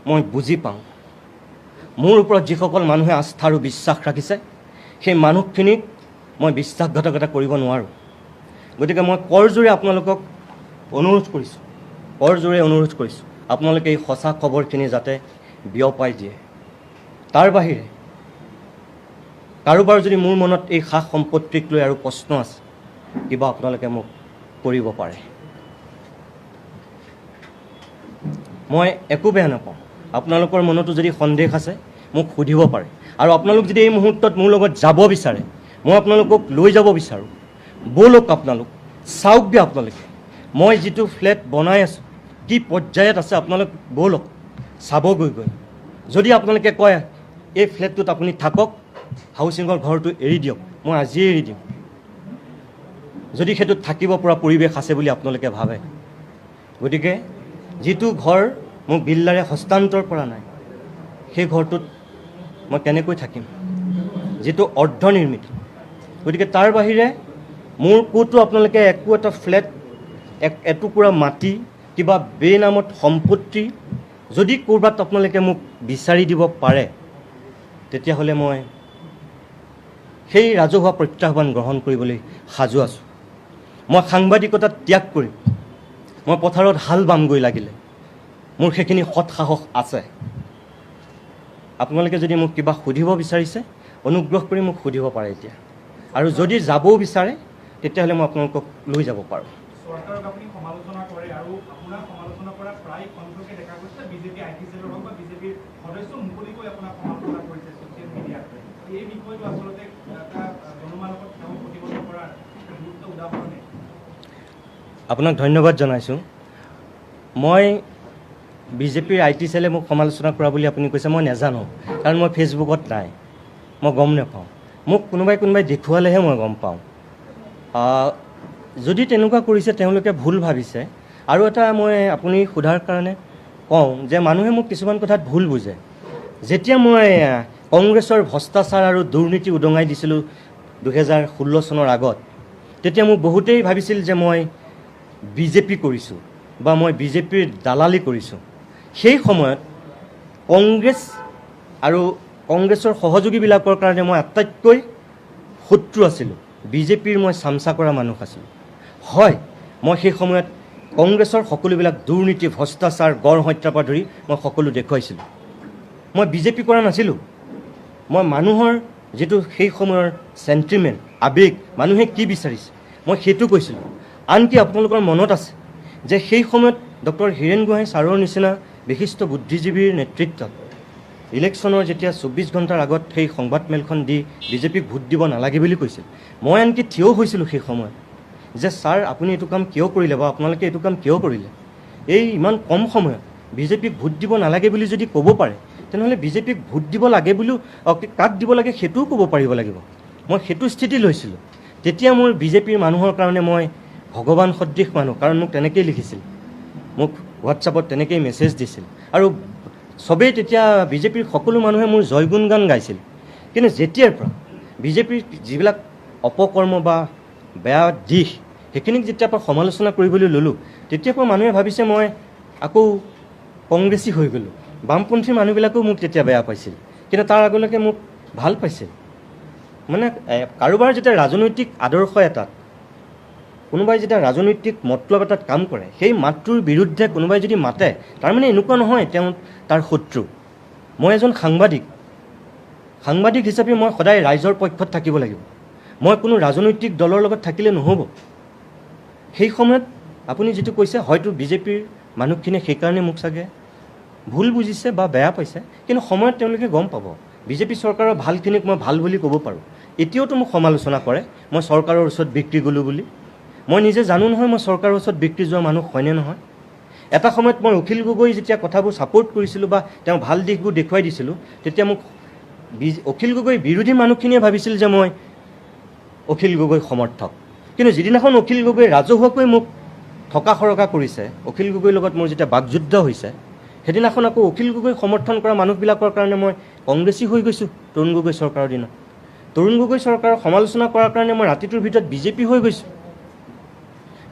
মই বুজি পাওঁ। মোৰ ওপৰত যিসকল মানুহে আস্থা আৰু বিশ্বাস ৰাখিছে সেই মানুহখিনিক মই বিশ্বাসঘাতকতা কৰিব নোৱাৰোঁ। গতিকে মই কৰজোৰে আপোনালোকক অনুৰোধ কৰিছোঁ, কৰজোৰে অনুৰোধ কৰিছোঁ, আপোনালোকে এই সঁচা খবৰখিনি যাতে বিয়পাই দিয়ে। তাৰ বাহিৰে কাৰোবাৰ যদি মোৰ মনত এই সা সম্পত্তিক লৈ আৰু প্ৰশ্ন আছে কিবা, আপোনালোকে মোক কৰিব পাৰে, মই একো বেয়া নাপাওঁ। আপোনালোকৰ মনতো যদি সন্দেহ আছে মোক সুধিব পাৰে, আৰু আপোনালোক যদি এই মুহূৰ্তত মোৰ লগত যাব বিচাৰে, মই আপোনালোকক লৈ যাব বিচাৰোঁ, ব'লক আপোনালোক চাওকগৈ। আপোনালোকে মই যিটো ফ্লেট বনাই আছোঁ কি পৰ্যায়ত আছে, আপোনালোক ব'লক চাবগৈ গৈ। যদি আপোনালোকে কয় এই ফ্লেটটোত আপুনি থাকক, হাউচিঙৰ ঘৰটো এৰি দিয়ক, মই আজিয়ে এৰি দিম, যদি সেইটোত থাকিব পৰা পৰিৱেশ আছে বুলি আপোনালোকে ভাবে। গতিকে যিটো ঘৰ মোক বিল্ডাৰে হস্তান্তৰ কৰা নাই, সেই ঘৰটোত মই কেনেকৈ থাকিম, যিটো অৰ্ধনিৰ্মিত। গতিকে তাৰ বাহিৰে মোৰ ক'তো আপোনালোকে একো এটা ফ্লেট, এটুকুৰা মাটি, কিবা বেনামত সম্পত্তি যদি ক'ৰবাত আপোনালোকে মোক বিচাৰি দিব পাৰে, তেতিয়াহ'লে মই সেই ৰাজহুৱা প্ৰত্যাহ্বান গ্ৰহণ কৰিবলৈ সাজু আছোঁ। মই সাংবাদিকতা ত্যাগ কৰিম, মই পথাৰত হাল বামগৈ লাগিলে, মোৰ সেইখিনি সৎ সাহস আছে। আপোনালোকে যদি মোক কিবা সুধিব বিচাৰিছে অনুগ্ৰহ কৰি মোক সুধিব পাৰে এতিয়া, আৰু যদি যাবও বিচাৰে তেতিয়াহ'লে মই আপোনালোকক লৈ যাব পাৰোঁ। চৰকাৰক আপুনি সমালোচনা কৰে আৰু আপোনাক সমালোচনা কৰা প্ৰায় কণ্ঠকে দেখা গৈছে, বিজেপি I T চেলৰ হওক বা বিজেপিৰ সদস্য মুকলিকৈ আপোনাক সমালোচনা কৰিছে ছ'চিয়েল মিডিয়াত। এই বিষয়টো আচলতে এটা উদাহৰণে। আপোনাক ধন্যবাদ জনাইছোঁ। মই বিজেপিৰ I T চেলে মোক সমালোচনা কৰা বুলি আপুনি কৈছে, মই নাজানো, কাৰণ মই ফেচবুকত নাই, মই গম নাপাওঁ। মোক কোনোবাই কোনোবাই দেখুৱালেহে মই গম পাওঁ। যদি তেনেকুৱা কৰিছে তেওঁলোকে ভুল ভাবিছে। আৰু এটা মই আপুনি সোধাৰ কাৰণে কওঁ যে মানুহে মোক কিছুমান কথাত ভুল বুজে। যেতিয়া মই কংগ্ৰেছৰ ভ্ৰষ্টাচাৰ আৰু দুৰ্নীতি উদঙাই দিছিলোঁ 2016 চনৰ আগত, তেতিয়া মোক বহুতেই ভাবিছিল যে মই বিজেপি কৰিছোঁ বা মই বিজেপিৰ দালালি কৰিছোঁ। সেই সময়ত কংগ্ৰেছ আৰু কংগ্ৰেছৰ সহযোগীবিলাকৰ কাৰণে মই আটাইতকৈ শত্ৰু আছিলোঁ, বিজেপিৰ মই চামচা কৰা মানুহ আছিলোঁ। হয়, মই সেই সময়ত কংগ্ৰেছৰ সকলোবিলাক দুৰ্নীতি, ভ্ৰষ্টাচাৰ, গড় হত্যাৰ পৰা ধৰি মই সকলো দেখুৱাইছিলোঁ। মই বিজেপি কৰা নাছিলোঁ। মই মানুহৰ যিটো সেই সময়ৰ চেণ্টিমেণ্ট, আৱেগ, মানুহে কি বিচাৰিছে মই সেইটো কৈছিলোঁ। আনকি আপোনালোকৰ মনত আছে যে সেই সময়ত ডক্টৰ হীৰেণ গোহাঁই ছাৰৰ নিচিনা বিশিষ্ট বুদ্ধিজীৱীৰ নেতৃত্বত ইলেকশ্যনৰ যেতিয়া 24 ঘণ্টাৰ আগত সেই সংবাদমেলখন দি বিজেপিক ভোট দিব নালাগে বুলি কৈছিল, মই আনকি থিয় হৈছিলোঁ সেই সময়ত যে ছাৰ আপুনি এইটো কাম কিয় কৰিলে বা আপোনালোকে এইটো কাম কিয় কৰিলে, এই ইমান কম সময়ত বিজেপিক ভোট দিব নালাগে বুলি যদি ক'ব পাৰে তেনেহ'লে বিজেপিক ভোট দিব লাগে বুলিও কাক দিব লাগে সেইটোও ক'ব পাৰিব লাগিব। মই সেইটো স্থিতি লৈছিলোঁ। তেতিয়া মোৰ বিজেপিৰ মানুহৰ কাৰণে মই ভগৱান সদৃশ মানুহ, কাৰণ মোক তেনেকেই লিখিছিল, মোক হোৱাটছআপত তেনেকেই মেছেজ দিছিল আৰু চবেই তেতিয়া বিজেপিৰ সকলো মানুহে মোৰ জয়গুণ গান গাইছিল। কিন্তু যেতিয়াৰ পৰা বিজেপিৰ যিবিলাক অপকৰ্ম বা বেয়া দিশ সেইখিনিক যেতিয়াৰ পৰা সমালোচনা কৰিবলৈ ল'লোঁ, তেতিয়াৰ পৰা মানুহে ভাবিছে মই আকৌ কংগ্ৰেছী হৈ গ'লোঁ। বামপন্থী মানুহবিলাকেও মোক তেতিয়া বেয়া পাইছিল, কিন্তু তাৰ আগলৈকে মোক ভাল পাইছিল। মানে কাৰোবাৰ যেতিয়া ৰাজনৈতিক আদৰ্শ এটাত, কোনোবাই যেতিয়া ৰাজনৈতিক মতলব এটাত কাম কৰে, সেই মাতটোৰ বিৰুদ্ধে কোনোবাই যদি মাতে, তাৰমানে এনেকুৱা নহয় তেওঁ তাৰ শত্ৰু। মই এজন সাংবাদিক, সাংবাদিক হিচাপে মই সদায় ৰাইজৰ পক্ষত থাকিব লাগিব। মই কোনো ৰাজনৈতিক দলৰ লগত থাকিলে নহ'ব। সেই সময়ত আপুনি যিটো কৈছে, হয়তো বিজেপিৰ মানুহখিনিয়ে সেইকাৰণে মোক চাগে ভুল বুজিছে বা বেয়া পাইছে, কিন্তু সময়ত তেওঁলোকে গম পাব। বিজেপি চৰকাৰৰ ভালখিনিক মই ভাল বুলি ক'ব পাৰোঁ। এতিয়াওতো মোক সমালোচনা কৰে মই চৰকাৰৰ ওচৰত বিক্ৰী গ'লোঁ বুলি। মই নিজে জানো নহয় মই চৰকাৰৰ ওচৰত বিক্ৰী যোৱা মানুহ হয়নে নহয়। এটা সময়ত মই অখিল গগৈ যেতিয়া কথাবোৰ ছাপোৰ্ট কৰিছিলোঁ বা তেওঁ ভাল দিশবোৰ দেখুৱাই দিছিলোঁ, তেতিয়া মোক অখিল গগৈ বিৰোধী মানুহখিনিয়ে ভাবিছিল যে মই অখিল গগৈ সমৰ্থক। কিন্তু যিদিনাখন অখিল গগৈ ৰাজহুৱাকৈ মোক থকা সৰকা কৰিছে, অখিল গগৈৰ লগত মোৰ যেতিয়া বাকযুদ্ধ হৈছে, সেইদিনাখন আকৌ অখিল গগৈ সমৰ্থন কৰা মানুহবিলাকৰ কাৰণে মই কংগ্ৰেছী হৈ গৈছোঁ। তৰুণ গগৈ চৰকাৰৰ দিনত তৰুণ গগৈ চৰকাৰৰ সমালোচনা কৰাৰ কাৰণে মই ৰাতিটোৰ ভিতৰত বিজেপি হৈ গৈছোঁ।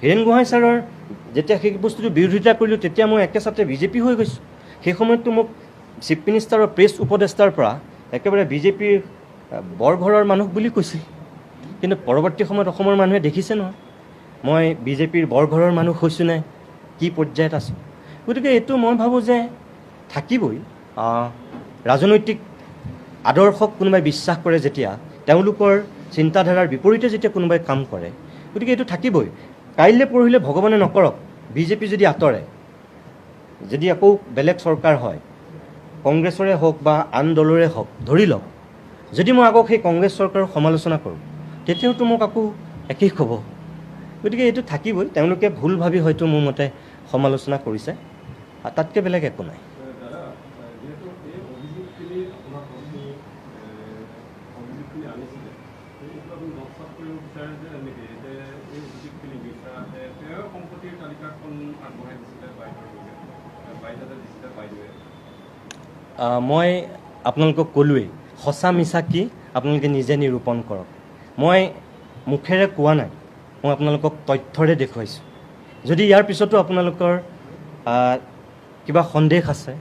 হীৰেণ গোহাঁই ছাৰৰ যেতিয়া সেই বস্তুটো বিৰোধিতা কৰিলোঁ, তেতিয়া মই একেচাতে বিজেপি হৈ গৈছোঁ। সেই সময়ততো মোক চিফ মিনিষ্টাৰৰ প্ৰেছ উপদেষ্টাৰ পৰা একেবাৰে বিজেপিৰ বৰঘৰৰ মানুহ বুলি কৈছিল। কিন্তু পৰৱৰ্তী সময়ত অসমৰ মানুহে দেখিছে নহয় মই বিজেপিৰ বৰঘৰৰ মানুহ হৈছোঁ নে কি পৰ্যায়ত আছোঁ। গতিকে এইটো মই ভাবোঁ যে থাকিবই। ৰাজনৈতিক আদৰ্শক কোনোবাই বিশ্বাস কৰে যেতিয়া, তেওঁলোকৰ চিন্তাধাৰাৰ বিপৰীতে যেতিয়া কোনোবাই কাম কৰে, গতিকে এইটো থাকিবই। কাইলৈ পৰহিলে ভগৱানে নকৰক বিজেপি যদি আঁতৰে, যদি আকৌ বেলেগ চৰকাৰ হয়, কংগ্ৰেছৰে হওক বা আন দলৰে হওক, ধৰি লওক যদি মই আকৌ সেই কংগ্ৰেছ চৰকাৰৰ সমালোচনা কৰোঁ, তেতিয়াওতো মোক আকৌ একেই ক'ব। গতিকে এইটো থাকিবই। তেওঁলোকে ভুল ভাবি হয়তো মোৰ মতে সমালোচনা কৰিছে, তাতকৈ বেলেগ একো নাই। মই আপোনালোকক ক'লোৱেই, সঁচা মিছা কি আপোনালোকে নিজে নিৰূপণ কৰক। মই মুখেৰে কোৱা নাই, মই আপোনালোকক তথ্যৰে দেখুৱাইছোঁ। যদি ইয়াৰ পিছতো আপোনালোকৰ কিবা সন্দেহ আছে,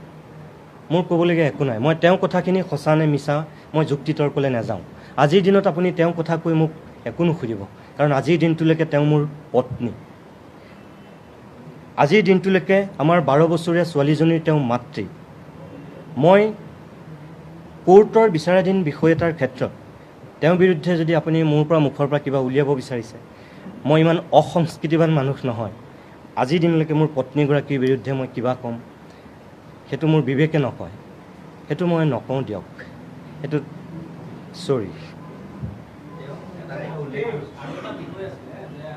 মোৰ ক'বলগীয়া একো নাই। মই তেওঁৰ কথাখিনি সঁচা নে মিছা মই যুক্তি তৰ্কলৈ নাযাওঁ। আজিৰ দিনত আপুনি তেওঁৰ কথা কৈ মোক একো নুসুধিব, কাৰণ আজিৰ দিনটোলৈকে তেওঁ মোৰ পত্নী। আজিৰ দিনটোলৈকে আমাৰ 12 বছৰীয়া ছোৱালীজনীৰ তেওঁ মাতৃ। মই কোৰ্টৰ বিচাৰাধীন বিষয় এটাৰ ক্ষেত্ৰত তেওঁৰ বিৰুদ্ধে যদি আপুনি মোৰ পৰা মুখৰ পৰা কিবা উলিয়াব বিচাৰিছে, মই ইমান অসংস্কৃতিবান মানুহ নহয়। আজিৰ দিনলৈকে মোৰ পত্নীগৰাকীৰ বিৰুদ্ধে মই কিবা ক'ম, সেইটো মোৰ বিবেকে নকয়, সেইটো মই নকওঁ দিয়ক, সেইটো চৰি। আৰু এটা বিষয় আছিলে যে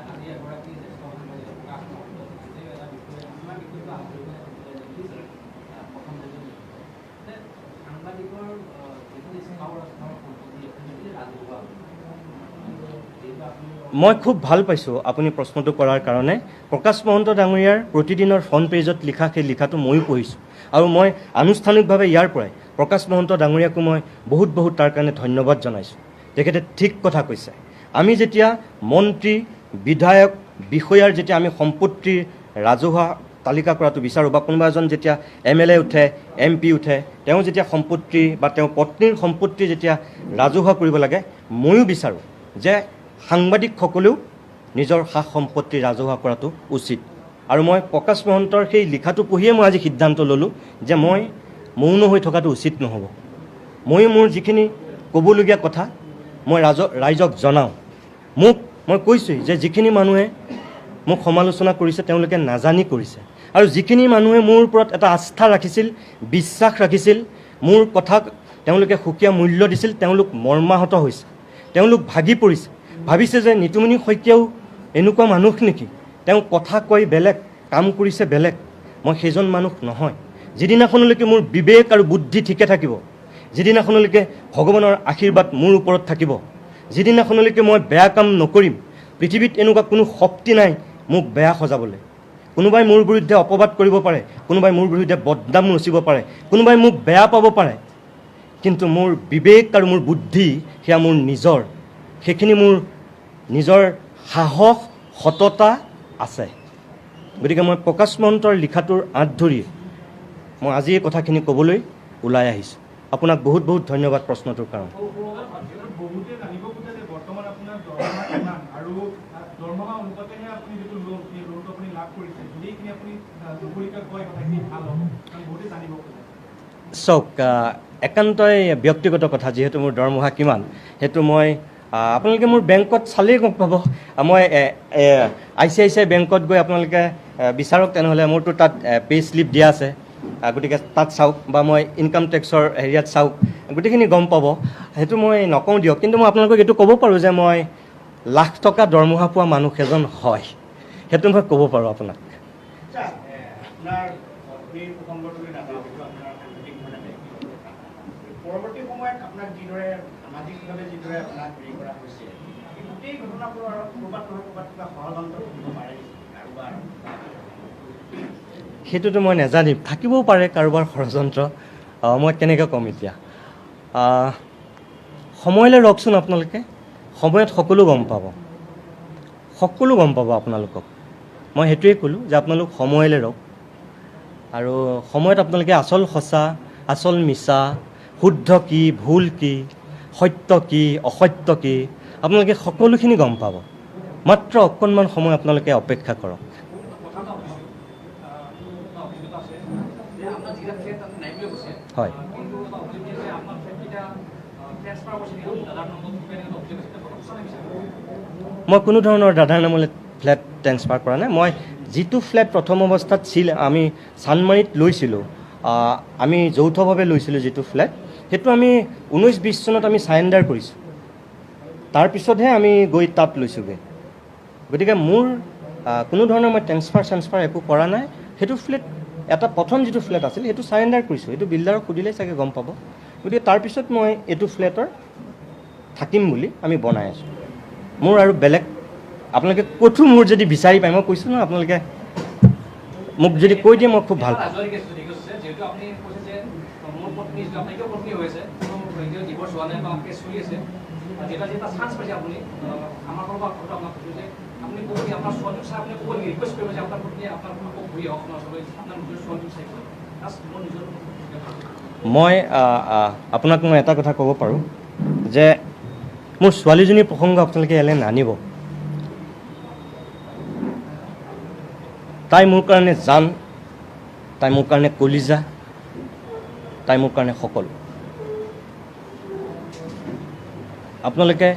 মই খুব ভাল পাইছোঁ আপুনি প্ৰশ্নটো কৰাৰ কাৰণে। প্ৰকাশ মহন্ত ডাঙৰীয়াৰ প্ৰতিদিনৰ ফ্ৰণ্ট পেজত লিখা সেই লিখাটো ময়ো পঢ়িছোঁ আৰু মই আনুষ্ঠানিকভাৱে ইয়াৰ পৰাই প্ৰকাশ মহন্ত ডাঙৰীয়াকো মই বহুত বহুত তাৰ কাৰণে ধন্যবাদ জনাইছোঁ। তেখেতে ঠিক কথা কৈছে। আমি যেতিয়া মন্ত্ৰী, বিধায়ক, বিষয়াৰ যেতিয়া আমি সম্পত্তিৰ ৰাজহুৱা তালিকা কৰাটো বিচাৰোঁ বা কোনোবা এজন যেতিয়া এম এল এ উঠে, এম পি উঠে, তেওঁ যেতিয়া সম্পত্তি বা তেওঁৰ পত্নীৰ সম্পত্তি যেতিয়া ৰাজহুৱা কৰিব লাগে, ময়ো বিচাৰোঁ যে সাংবাদিকসকলেও নিজৰ সা সম্পত্তি ৰাজহুৱা কৰাটো উচিত। আৰু মই প্ৰকাশ মহন্তৰ সেই লিখাটো পঢ়িয়ে মই আজি সিদ্ধান্ত ল'লোঁ যে মই মৌন হৈ থকাটো উচিত নহ'ব। ময়ো মোৰ যিখিনি ক'বলগীয়া কথা মই ৰাইজক জনাওঁ। মই কৈছোঁৱেই যে যিখিনি মানুহে মোক সমালোচনা কৰিছে, তেওঁলোকে নাজানি কৰিছে আৰু যিখিনি মানুহে মোৰ ওপৰত এটা আস্থা ৰাখিছিল, বিশ্বাস ৰাখিছিল, মোৰ কথাক তেওঁলোকে সুকীয়া মূল্য দিছিল, তেওঁলোক মৰ্মাহত হৈছে, তেওঁলোক ভাগি পৰিছে। ভাবিছে যে নিতুমণি শইকীয়াও এনেকুৱা মানুহ নেকি? তেওঁ কথা কয় বেলেগ, কাম কৰিছে বেলেগ। মই সেইজন মানুহ নহয়। যিদিনাখনলৈকে মোৰ বিবেক আৰু বুদ্ধি ঠিকে থাকিব, যিদিনাখনলৈকে ভগৱানৰ আশীৰ্বাদ মোৰ ওপৰত থাকিব, যিদিনাখনলৈকে মই বেয়া কাম নকৰিম, পৃথিৱীত এনেকুৱা কোনো শক্তি নাই মোক বেয়া সজাবলৈ। কোনোবাই মোৰ বিৰুদ্ধে অপবাদ কৰিব পাৰে, কোনোবাই মোৰ বিৰুদ্ধে বদনাম ৰচিব পাৰে, কোনোবাই মোক বেয়া পাব পাৰে, কিন্তু মোৰ বিবেক আৰু মোৰ বুদ্ধি সেয়া মোৰ নিজৰ, সেইখিনি মোৰ নিজৰ সাহস, সততা আছে। গতিকে মই প্ৰকাশ মহন্তৰ লিখাটোৰ আঁত ধৰি মই আজি এই কথাখিনি ক'বলৈ ওলাই আহিছোঁ। আপোনাক বহুত বহুত ধন্যবাদ প্ৰশ্নটোৰ কাৰণে। বহুতে জানিব খোজে যে বৰ্তমান আপোনাৰ দৰমহা কিমান আৰু দৰমহা অনুপাতেহে আপুনি যিটো লোন, সেই লোনটো আপুনি লাভ কৰিছে। যদি এইখিনি আপুনি মুকলিকৈ কয়, কথাখিনি ভাল হ'ব, কাৰণ বহুতে জানিব খোজে। চাওক, একান্তই ব্যক্তিগত কথা। যিহেতু মোৰ দৰমহা কিমান সেইটো মই আপোনালোকে মোৰ বেংকত চালেই গম পাব। মই আইচিআইচিআই বেংকত গৈ আপোনালোকে বিচাৰক তেনেহ'লে, মোৰতো তাত পে' শ্লিপ দিয়া আছে। গতিকে তাত চাওক বা মই ইনকাম টেক্সৰ হেৰিয়াত চাওক, গোটেইখিনি গম পাব। সেইটো মই নকওঁ দিয়ক, কিন্তু মই আপোনালোকক এইটো ক'ব পাৰোঁ যে মই লাখ টকা দৰমহা পোৱা মানুহ এজন হয়, সেইটো মই ক'ব পাৰোঁ আপোনাক। আচ্ছা, আপোনাৰ পত্নীৰ প্ৰসংগটোলৈ নাযাওঁ, সেইটো আপোনাৰ সাংঘাতিক ধৰণে ব্যক্তিগত কথা। পৰৱৰ্তী সময়ত আপোনাক যিদৰে সামাজিকভাৱে যিদৰে আপোনাক হেৰি কৰা হৈছে, এই গোটেই ঘটনাবোৰৰ আঁৰত ক'ৰবাত নহয় ক'ৰবাত কিবা ষড়যন্ত্ৰ থাকিব পাৰে নেকি কাৰোবাৰ? সেইটোতো মই নাজানিম। থাকিবও পাৰে কাৰোবাৰ ষড়যন্ত্ৰ, মই কেনেকৈ ক'ম এতিয়া? সময়লৈ ৰখচোন আপোনালোকে, সময়ত সকলো গম পাব, সকলো গম পাব আপোনালোকক। মই সেইটোৱে ক'লোঁ যে আপোনালোক সময়লৈ ৰওক আৰু সময়ত আপোনালোকে আচল সঁচা, আচল মিছা, শুদ্ধ কি, ভুল কি, সত্য কি, অসত্য কি, আপোনালোকে সকলোখিনি গম পাব। মাত্ৰ অকণমান সময় আপোনালোকে অপেক্ষা কৰক। কথা এটা সুধিছোঁ, এটা অভিযোগ আছে যে আপোনাৰ যিকেইটা ফ্লেট তাতে নাই বুলি কৈছে। হয়। কিন্তু এটা অভিযোগ যে আপোনাৰ ফ্লেটকেইটা ট্ৰেন্সফাৰ কৰিছে নেকি দাদাৰ নামত, কিবা এনেকুৱা অভিযোগ আছে। কথা সঁচা নে মিছা? মই কোনো ধৰণৰ দাদাৰ নামলৈ ফ্লেট ট্ৰেন্সফাৰ কৰা নাই। মই যিটো ফ্লেট প্ৰথম অৱস্থাত ছিল, আমি চানমাৰীত লৈছিলোঁ, আমি যৌথভাৱে লৈছিলোঁ যিটো ফ্লেট, সেইটো আমি 19-20 চনত আমি চাৰেণ্ডাৰ কৰিছোঁ। তাৰপিছতহে আমি গৈ তাত লৈছোঁগৈ। গতিকে মোৰ কোনো ধৰণৰ মই ট্ৰেন্সফাৰ চেন্সফাৰ একো কৰা নাই। সেইটো ফ্লেট এটা প্ৰথম যিটো ফ্লেট আছিল, সেইটো চাৰেণ্ডাৰ কৰিছোঁ। সেইটো বিল্ডাৰক সুধিলেই চাগে গম পাব। গতিকে তাৰপিছত মই এইটো ফ্লেটৰ থাকিম বুলি আমি বনাই আছোঁ। মোৰ আৰু বেলেগ আপোনালোকে ক'তো মোৰ যদি বিচাৰি পায়, মই কৈছোঁ নহয়, আপোনালোকে মোক যদি কৈ দিয়ে মই খুব ভাল পাম। ৰাজহুৱা কেছ আছে, যিহেতু আপুনি কৈছে যে মোৰ পত্নী, যিটো আপোনাৰ এতিয়াও পত্নী হৈ আছে, কোনো এতিয়াও ডিভৰ্চ হোৱা নাই বা কেছ চলি আছে, যিহেতু আজি এটা চান্স পাইছে আপুনি, আমাৰ ফালৰ পৰা কথাটো আপোনাক সুধিছোঁ যে আপুনি ক'ব নেকি, আপোনাৰ ছোৱালীক চাই আপুনি ক'ব নেকি, ৰিকুৱেষ্ট কৰিব যে আপোনাৰ পত্নীয়ে আপোনাৰ আকৌ ঘূৰি আহক আপোনাৰ ওচৰলৈ, আপোনাৰ নিজৰ ছোৱালীক চাই পেলাই? জাষ্ট মোৰ নিজৰ মই আপোনাক মই এটা কথা ক'ব পাৰোঁ যে মোৰ ছোৱালীজনীৰ প্ৰসংগ আপোনালোকে ইয়ালৈ নানিব। তাই মোৰ কাৰণে জান, তাই মোৰ কাৰণে কলিজা, তাই মোৰ কাৰণে সকলো। আপোনালোকে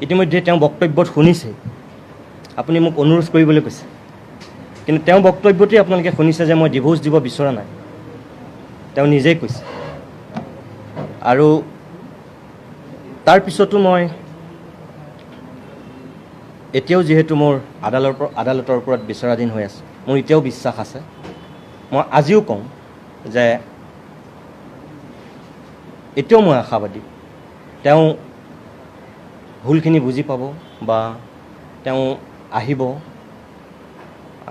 ইতিমধ্যে তেওঁ বক্তব্যত শুনিছে। আপুনি মোক অনুৰোধ কৰিবলৈ কৈছে, কিন্তু তেওঁ বক্তব্যতেই আপোনালোকে শুনিছে যে মই ডিভ'ৰ্চ দিব বিচৰা নাই, তেওঁ নিজেই কৈছে। আৰু তাৰপিছতো মই এতিয়াও যিহেতু মোৰ আদালতৰ ওপৰত বিচৰাধীন হৈ আছে, মোৰ এতিয়াও বিশ্বাস আছে। মই আজিও কওঁ যে এতিয়াও মই আশাবাদী তেওঁ ভুলখিনি বুজি পাব বা তেওঁ তেওঁ আহিব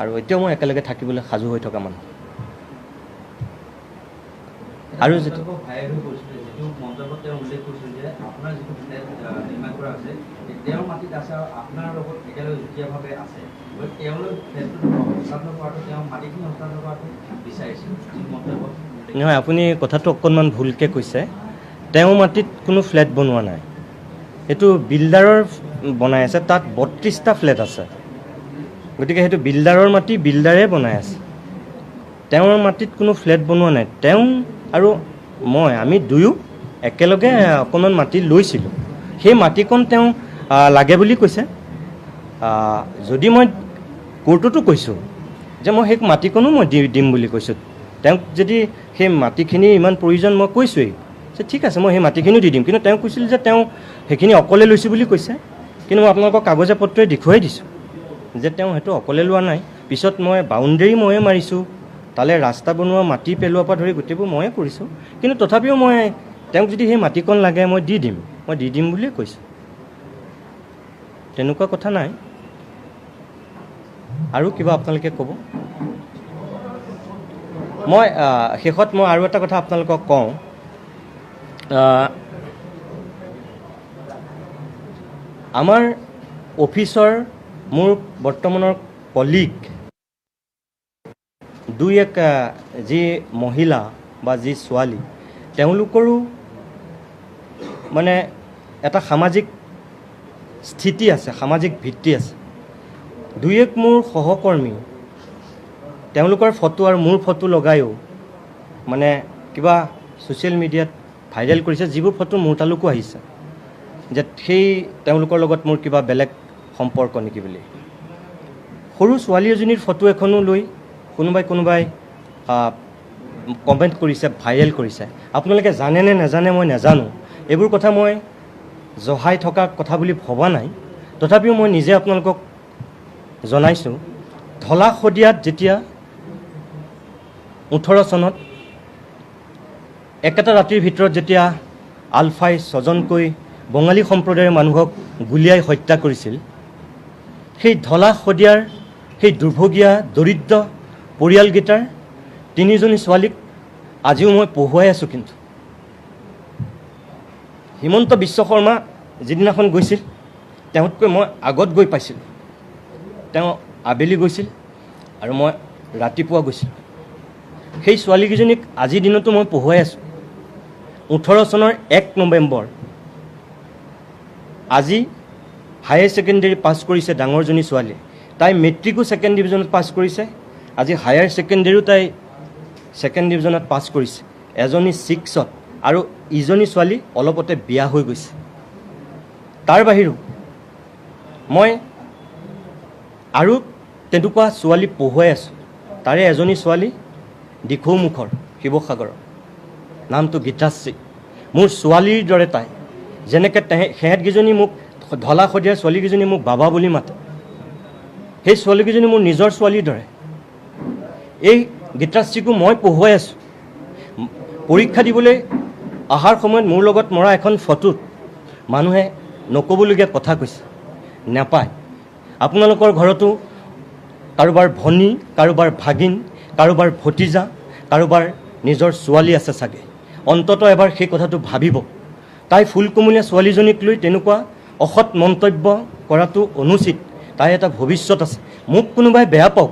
আৰু এতিয়াও মই একেলগে থাকিবলৈ সাজু হৈ থকা মানুহ। আৰু যিটো মন্তব্যত তেওঁ উল্লেখ কৰিছিল যে আপোনাৰ যিটো ফ্লেট নিৰ্মাণ কৰা হৈছে তেওঁৰ মাটিত আছে আৰু আপোনাৰ লগত একেলগে যুটীয়াভাৱে আছে, গতিকে তেওঁলোক ফ্লেটটো হস্তান্তৰ কৰাটো, তেওঁ মাটিখিনি হস্তান্তৰ কৰাটো বিচাৰিছিল যি মন্তব্য। নহয়, আপুনি কথাটো অকণমান ভুলকৈ কৈছে। তেওঁ মাটিত কোনো ফ্লেট বনোৱা নাই, এইটো বিল্ডাৰৰ বনাই আছে, তাত 32টা ফ্লেট আছে। গতিকে সেইটো বিল্ডাৰৰ মাটি, বিল্ডাৰে বনাই আছে, তেওঁৰ মাটিত কোনো ফ্লেট বনোৱা নাই। তেওঁ আৰু মই, আমি দুয়ো একেলগে অকণমান মাটি লৈছিলোঁ, সেই মাটিকণ তেওঁ লাগে বুলি কৈছে। যদি মই কোৰ্টতো কৈছোঁ যে মই সেই মাটিকণো মই দিম বুলি কৈছোঁ, তেওঁক যদি সেই মাটিখিনি ইমান প্ৰয়োজন মই কৈছোঁৱেই যে ঠিক আছে মই সেই মাটিখিনিও দি দিম। কিন্তু তেওঁ কৈছিল যে তেওঁ সেইখিনি অকলে লৈছোঁ বুলি কৈছে, কিন্তু মই আপোনালোকক কাগজে পত্ৰই দেখুৱাই দিছোঁ যে তেওঁ সেইটো অকলে লোৱা নাই। পিছত মই বাউণ্ডেৰী ময়ে মাৰিছোঁ, তালৈ ৰাস্তা বনোৱা, মাটি পেলোৱাৰ পৰা ধৰি গোটেইবোৰ ময়ে কৰিছোঁ। কিন্তু তথাপিও মই তেওঁক যদি সেই মাটিকণ লাগে মই দি দিম, মই দি দিম বুলিয়ে কৈছোঁ, তেনেকুৱা কথা নাই। আৰু কিবা আপোনালোকে ক'ব? মই শেষত মই আৰু এটা কথা আপোনালোকক কওঁ। আমাৰ অফিচৰ মোৰ বৰ্তমানৰ কলিগ দুই এক যি মহিলা বা যি ছোৱালী, তেওঁলোকৰো মানে এটা সামাজিক স্থিতি আছে, সামাজিক ভিত্তি আছে। দুই এক মোৰ সহকৰ্মী, তেওঁলোকৰ ফটো আৰু মোৰ ফটো লগায়ো মানে কিবা ছ'চিয়েল মিডিয়াত ভাইৰেল কৰিছে, যিবোৰ ফটো মোৰ তালৈকো আহিছে যে সেই তেওঁলোকৰ লগত মোৰ কিবা বেলেগ সম্পৰ্ক নেকি বুলি। সৰু ছোৱালী এজনীৰ ফটো এখনো লৈ কোনোবাই কোনোবাই কমেণ্ট কৰিছে, ভাইৰেল কৰিছে। আপোনালোকে জানেনে নাজানে মই নাজানো, এইবোৰ কথা মই জহাই থকা কথা বুলি ভবা নাই, তথাপিও মই নিজে আপোনালোকক জনাইছোঁ। ধলা শদিয়াত যেতিয়া 18 চনত একেটা ৰাতিৰ ভিতৰত যেতিয়া আলফাই ছজনকৈ বঙালী সম্প্ৰদায়ৰ মানুহক গুলীয়াই হত্যা কৰিছিল, সেই ধলা শদিয়াৰ সেই দুৰ্ভগীয়া দৰিদ্ৰ পৰিয়ালকেইটাৰ তিনিজনী ছোৱালীক আজিও মই পঢ়ুৱাই আছোঁ। কিন্তু হিমন্ত বিশ্ব শৰ্মা যিদিনাখন গৈছিল তেওঁতকৈ মই আগত গৈ পাইছিলোঁ। তেওঁ আবেলি গৈছিল আৰু মই ৰাতিপুৱা গৈছিলোঁ। সেই ছোৱালীকেইজনীক আজিৰ দিনতো মই পঢ়ুৱাই আছোঁ। 18 চনৰ 1 নৱেম্বৰ আজি হায়াৰ ছেকেণ্ডেৰী পাছ কৰিছে ডাঙৰজনী ছোৱালীয়ে। তাই মেট্ৰিকো ছেকেণ্ড ডিভিজনত পাছ কৰিছে, আজি হায়াৰ ছেকেণ্ডেৰীও তাই ছেকেণ্ড ডিভিজনত পাছ কৰিছে, এজনী 6ত আৰু ইজনী ছোৱালী অলপতে বিয়া হৈ গৈছে। তাৰ বাহিৰেও মই আৰু তেনেকুৱা ছোৱালী পঢ়ুৱাই আছোঁ। তাৰে এজনী ছোৱালী দিখৌমুখৰ শিৱসাগৰৰ, নামটো গীতাশ্ৰী, মোৰ ছোৱালীৰ দৰে তাই। যেনেকৈ সিহঁতকেইজনী মোক ধলা শদিয়াৰ ছোৱালীকেইজনী মোক বাবা বুলি মাতে, সেই ছোৱালীকেইজনী মোৰ নিজৰ ছোৱালীৰ দৰে। এই গীতাশ্ৰীকো মই পঢ়ুৱাই আছোঁ। পৰীক্ষা দিবলৈ অহাৰ সময়ত মোৰ লগত মৰা এখন ফটোত মানুহে নক'বলগীয়া কথা কৈছে, নাপায়। আপোনালোকৰ ঘৰতো কাৰোবাৰ ভনী, কাৰোবাৰ ভাগিন, কাৰোবাৰ ভতিজা, কাৰোবাৰ নিজৰ ছোৱালী আছে চাগে, অন্ততঃ এবাৰ সেই কথাটো ভাবিব। তাই ফুলকুমলীয়া ছোৱালীজনীক লৈ তেনেকুৱা অসৎ মন্তব্য কৰাটো অনুচিত। তাই এটা ভৱিষ্যত আছে। মোক কোনোবাই বেয়া পাওক,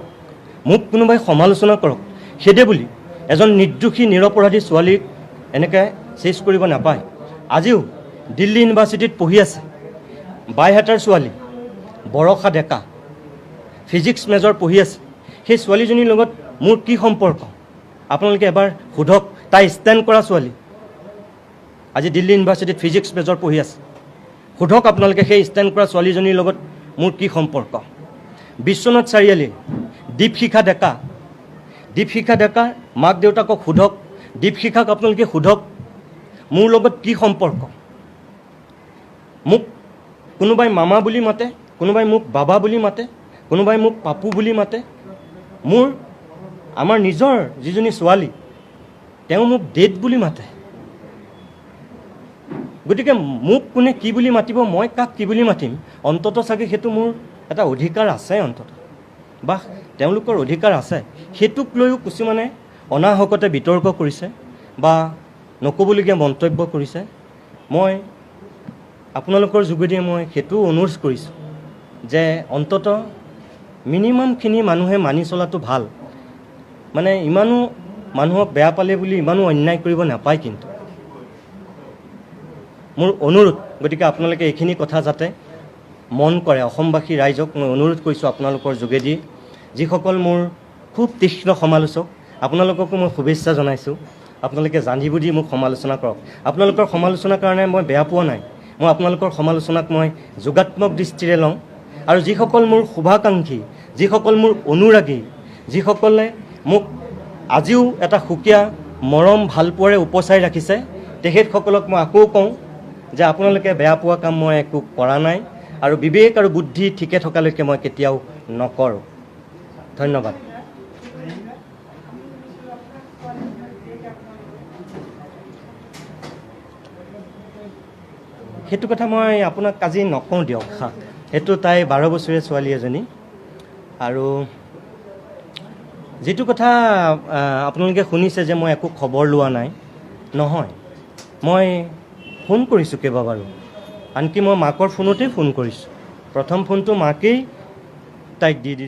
মোক কোনোবাই সমালোচনা কৰক, সেইদে বুলি এজন নিৰ্দোষী নিৰপৰাধী ছোৱালীক এনেকৈ চেচ কৰিব নাপায়। আজিও দিল্লী ইউনিভাৰ্চিটিত পঢ়ি আছে বাইহাটাৰ ছোৱালী বৰষা ডেকা, ফিজিক্স মেজৰ পঢ়ি আছে। সেই ছোৱালীজনীৰ লগত মোৰ কি সম্পৰ্ক আপোনালোকে এবাৰ সোধক। তাই ষ্টেণ্ড কৰা ছোৱালী, আজি দিল্লী ইউনিভাৰ্চিটিত ফিজিক্স মেজৰ পঢ়ি আছে। সোধক আপোনালোকে সেই ষ্টেণ্ড কৰা ছোৱালীজনীৰ লগত মোৰ কি সম্পৰ্ক। বিশ্বনাথ চাৰিআলি দীপশিখা ডেকা, দীপশিখা ডেকাৰ মাক দেউতাকক সোধক, দীপশিখাক আপোনালোকে সোধক মোৰ লগত কি সম্পৰ্ক। মোক কোনোবাই মামা বুলি মাতে, কোনোবাই মোক বাবা বুলি মাতে, কোনোবাই মোক পাপু বুলি মাতে। মোৰ আমাৰ নিজৰ যিজনী ছোৱালী তেওঁ মোক ডেট বুলি মাতে। গতিকে মোক কোনে কি বুলি মাতিব, মই কাক কি বুলি মাতিম, অন্ততঃ চাগে সেইটো মোৰ এটা অধিকাৰ আছে অন্ততঃ, বা তেওঁলোকৰ অধিকাৰ আছে। সেইটোক লৈও কিছুমানে অনাহকতে বিতৰ্ক কৰিছে বা নক'বলগীয়া মন্তব্য কৰিছে। মই আপোনালোকৰ যোগেদিয়ে মই সেইটোও অনুৰোধ কৰিছোঁ যে অন্ততঃ মিনিমামখিনি মানুহে মানি চলাটো ভাল। মানে ইমানো মানুহক বেয়া পালে বুলি ইমানো অন্যায় কৰিব নাপায়, কিন্তু মোৰ অনুৰোধ। গতিকে আপোনালোকে এইখিনি কথা যাতে মন কৰে, অসমবাসী ৰাইজক মই অনুৰোধ কৰিছোঁ আপোনালোকৰ যোগেদি, যিসকল মোৰ খুব তীক্ষ্ণ সমালোচক, আপোনালোককো মই শুভেচ্ছা জনাইছোঁ। আপোনালোকে জানি বুজি মোক সমালোচনা কৰক, আপোনালোকৰ সমালোচনাৰ কাৰণে মই বেয়া পোৱা নাই, মই আপোনালোকৰ সমালোচনাক মই যোগাত্মক দৃষ্টিৰে লওঁ। আৰু যিসকল মোৰ শুভাকাংক্ষী, যিসকল মোৰ অনুৰাগী, যিসকলে মোক আজিও এটা সুকীয়া মৰম ভালপোৱাৰে উপচাই ৰাখিছে, তেখেতসকলক মই আকৌ কওঁ যে আপোনালোকে বেয়া পোৱা কাম মই একো কৰা নাই, আৰু বিবেক আৰু বুদ্ধি ঠিকে থকালৈকে মই কেতিয়াও নকৰোঁ। ধন্যবাদ। সেইটো কথা মই আপোনাক আজি নকওঁ দিয়ক। সেইটো তাই 12 বছৰীয়া ছোৱালী এজনী। আৰু যিটো কথা আপোনালোকে শুনিছে যে মই একো খবৰ লোৱা নাই, নহয়, মই ফোন কৰিছোঁ কেইবাবাৰো, আনকি মই মাকৰ ফোনতেই ফোন কৰিছোঁ। প্ৰথম ফোনটো মাকেই তাইক দি দিছে।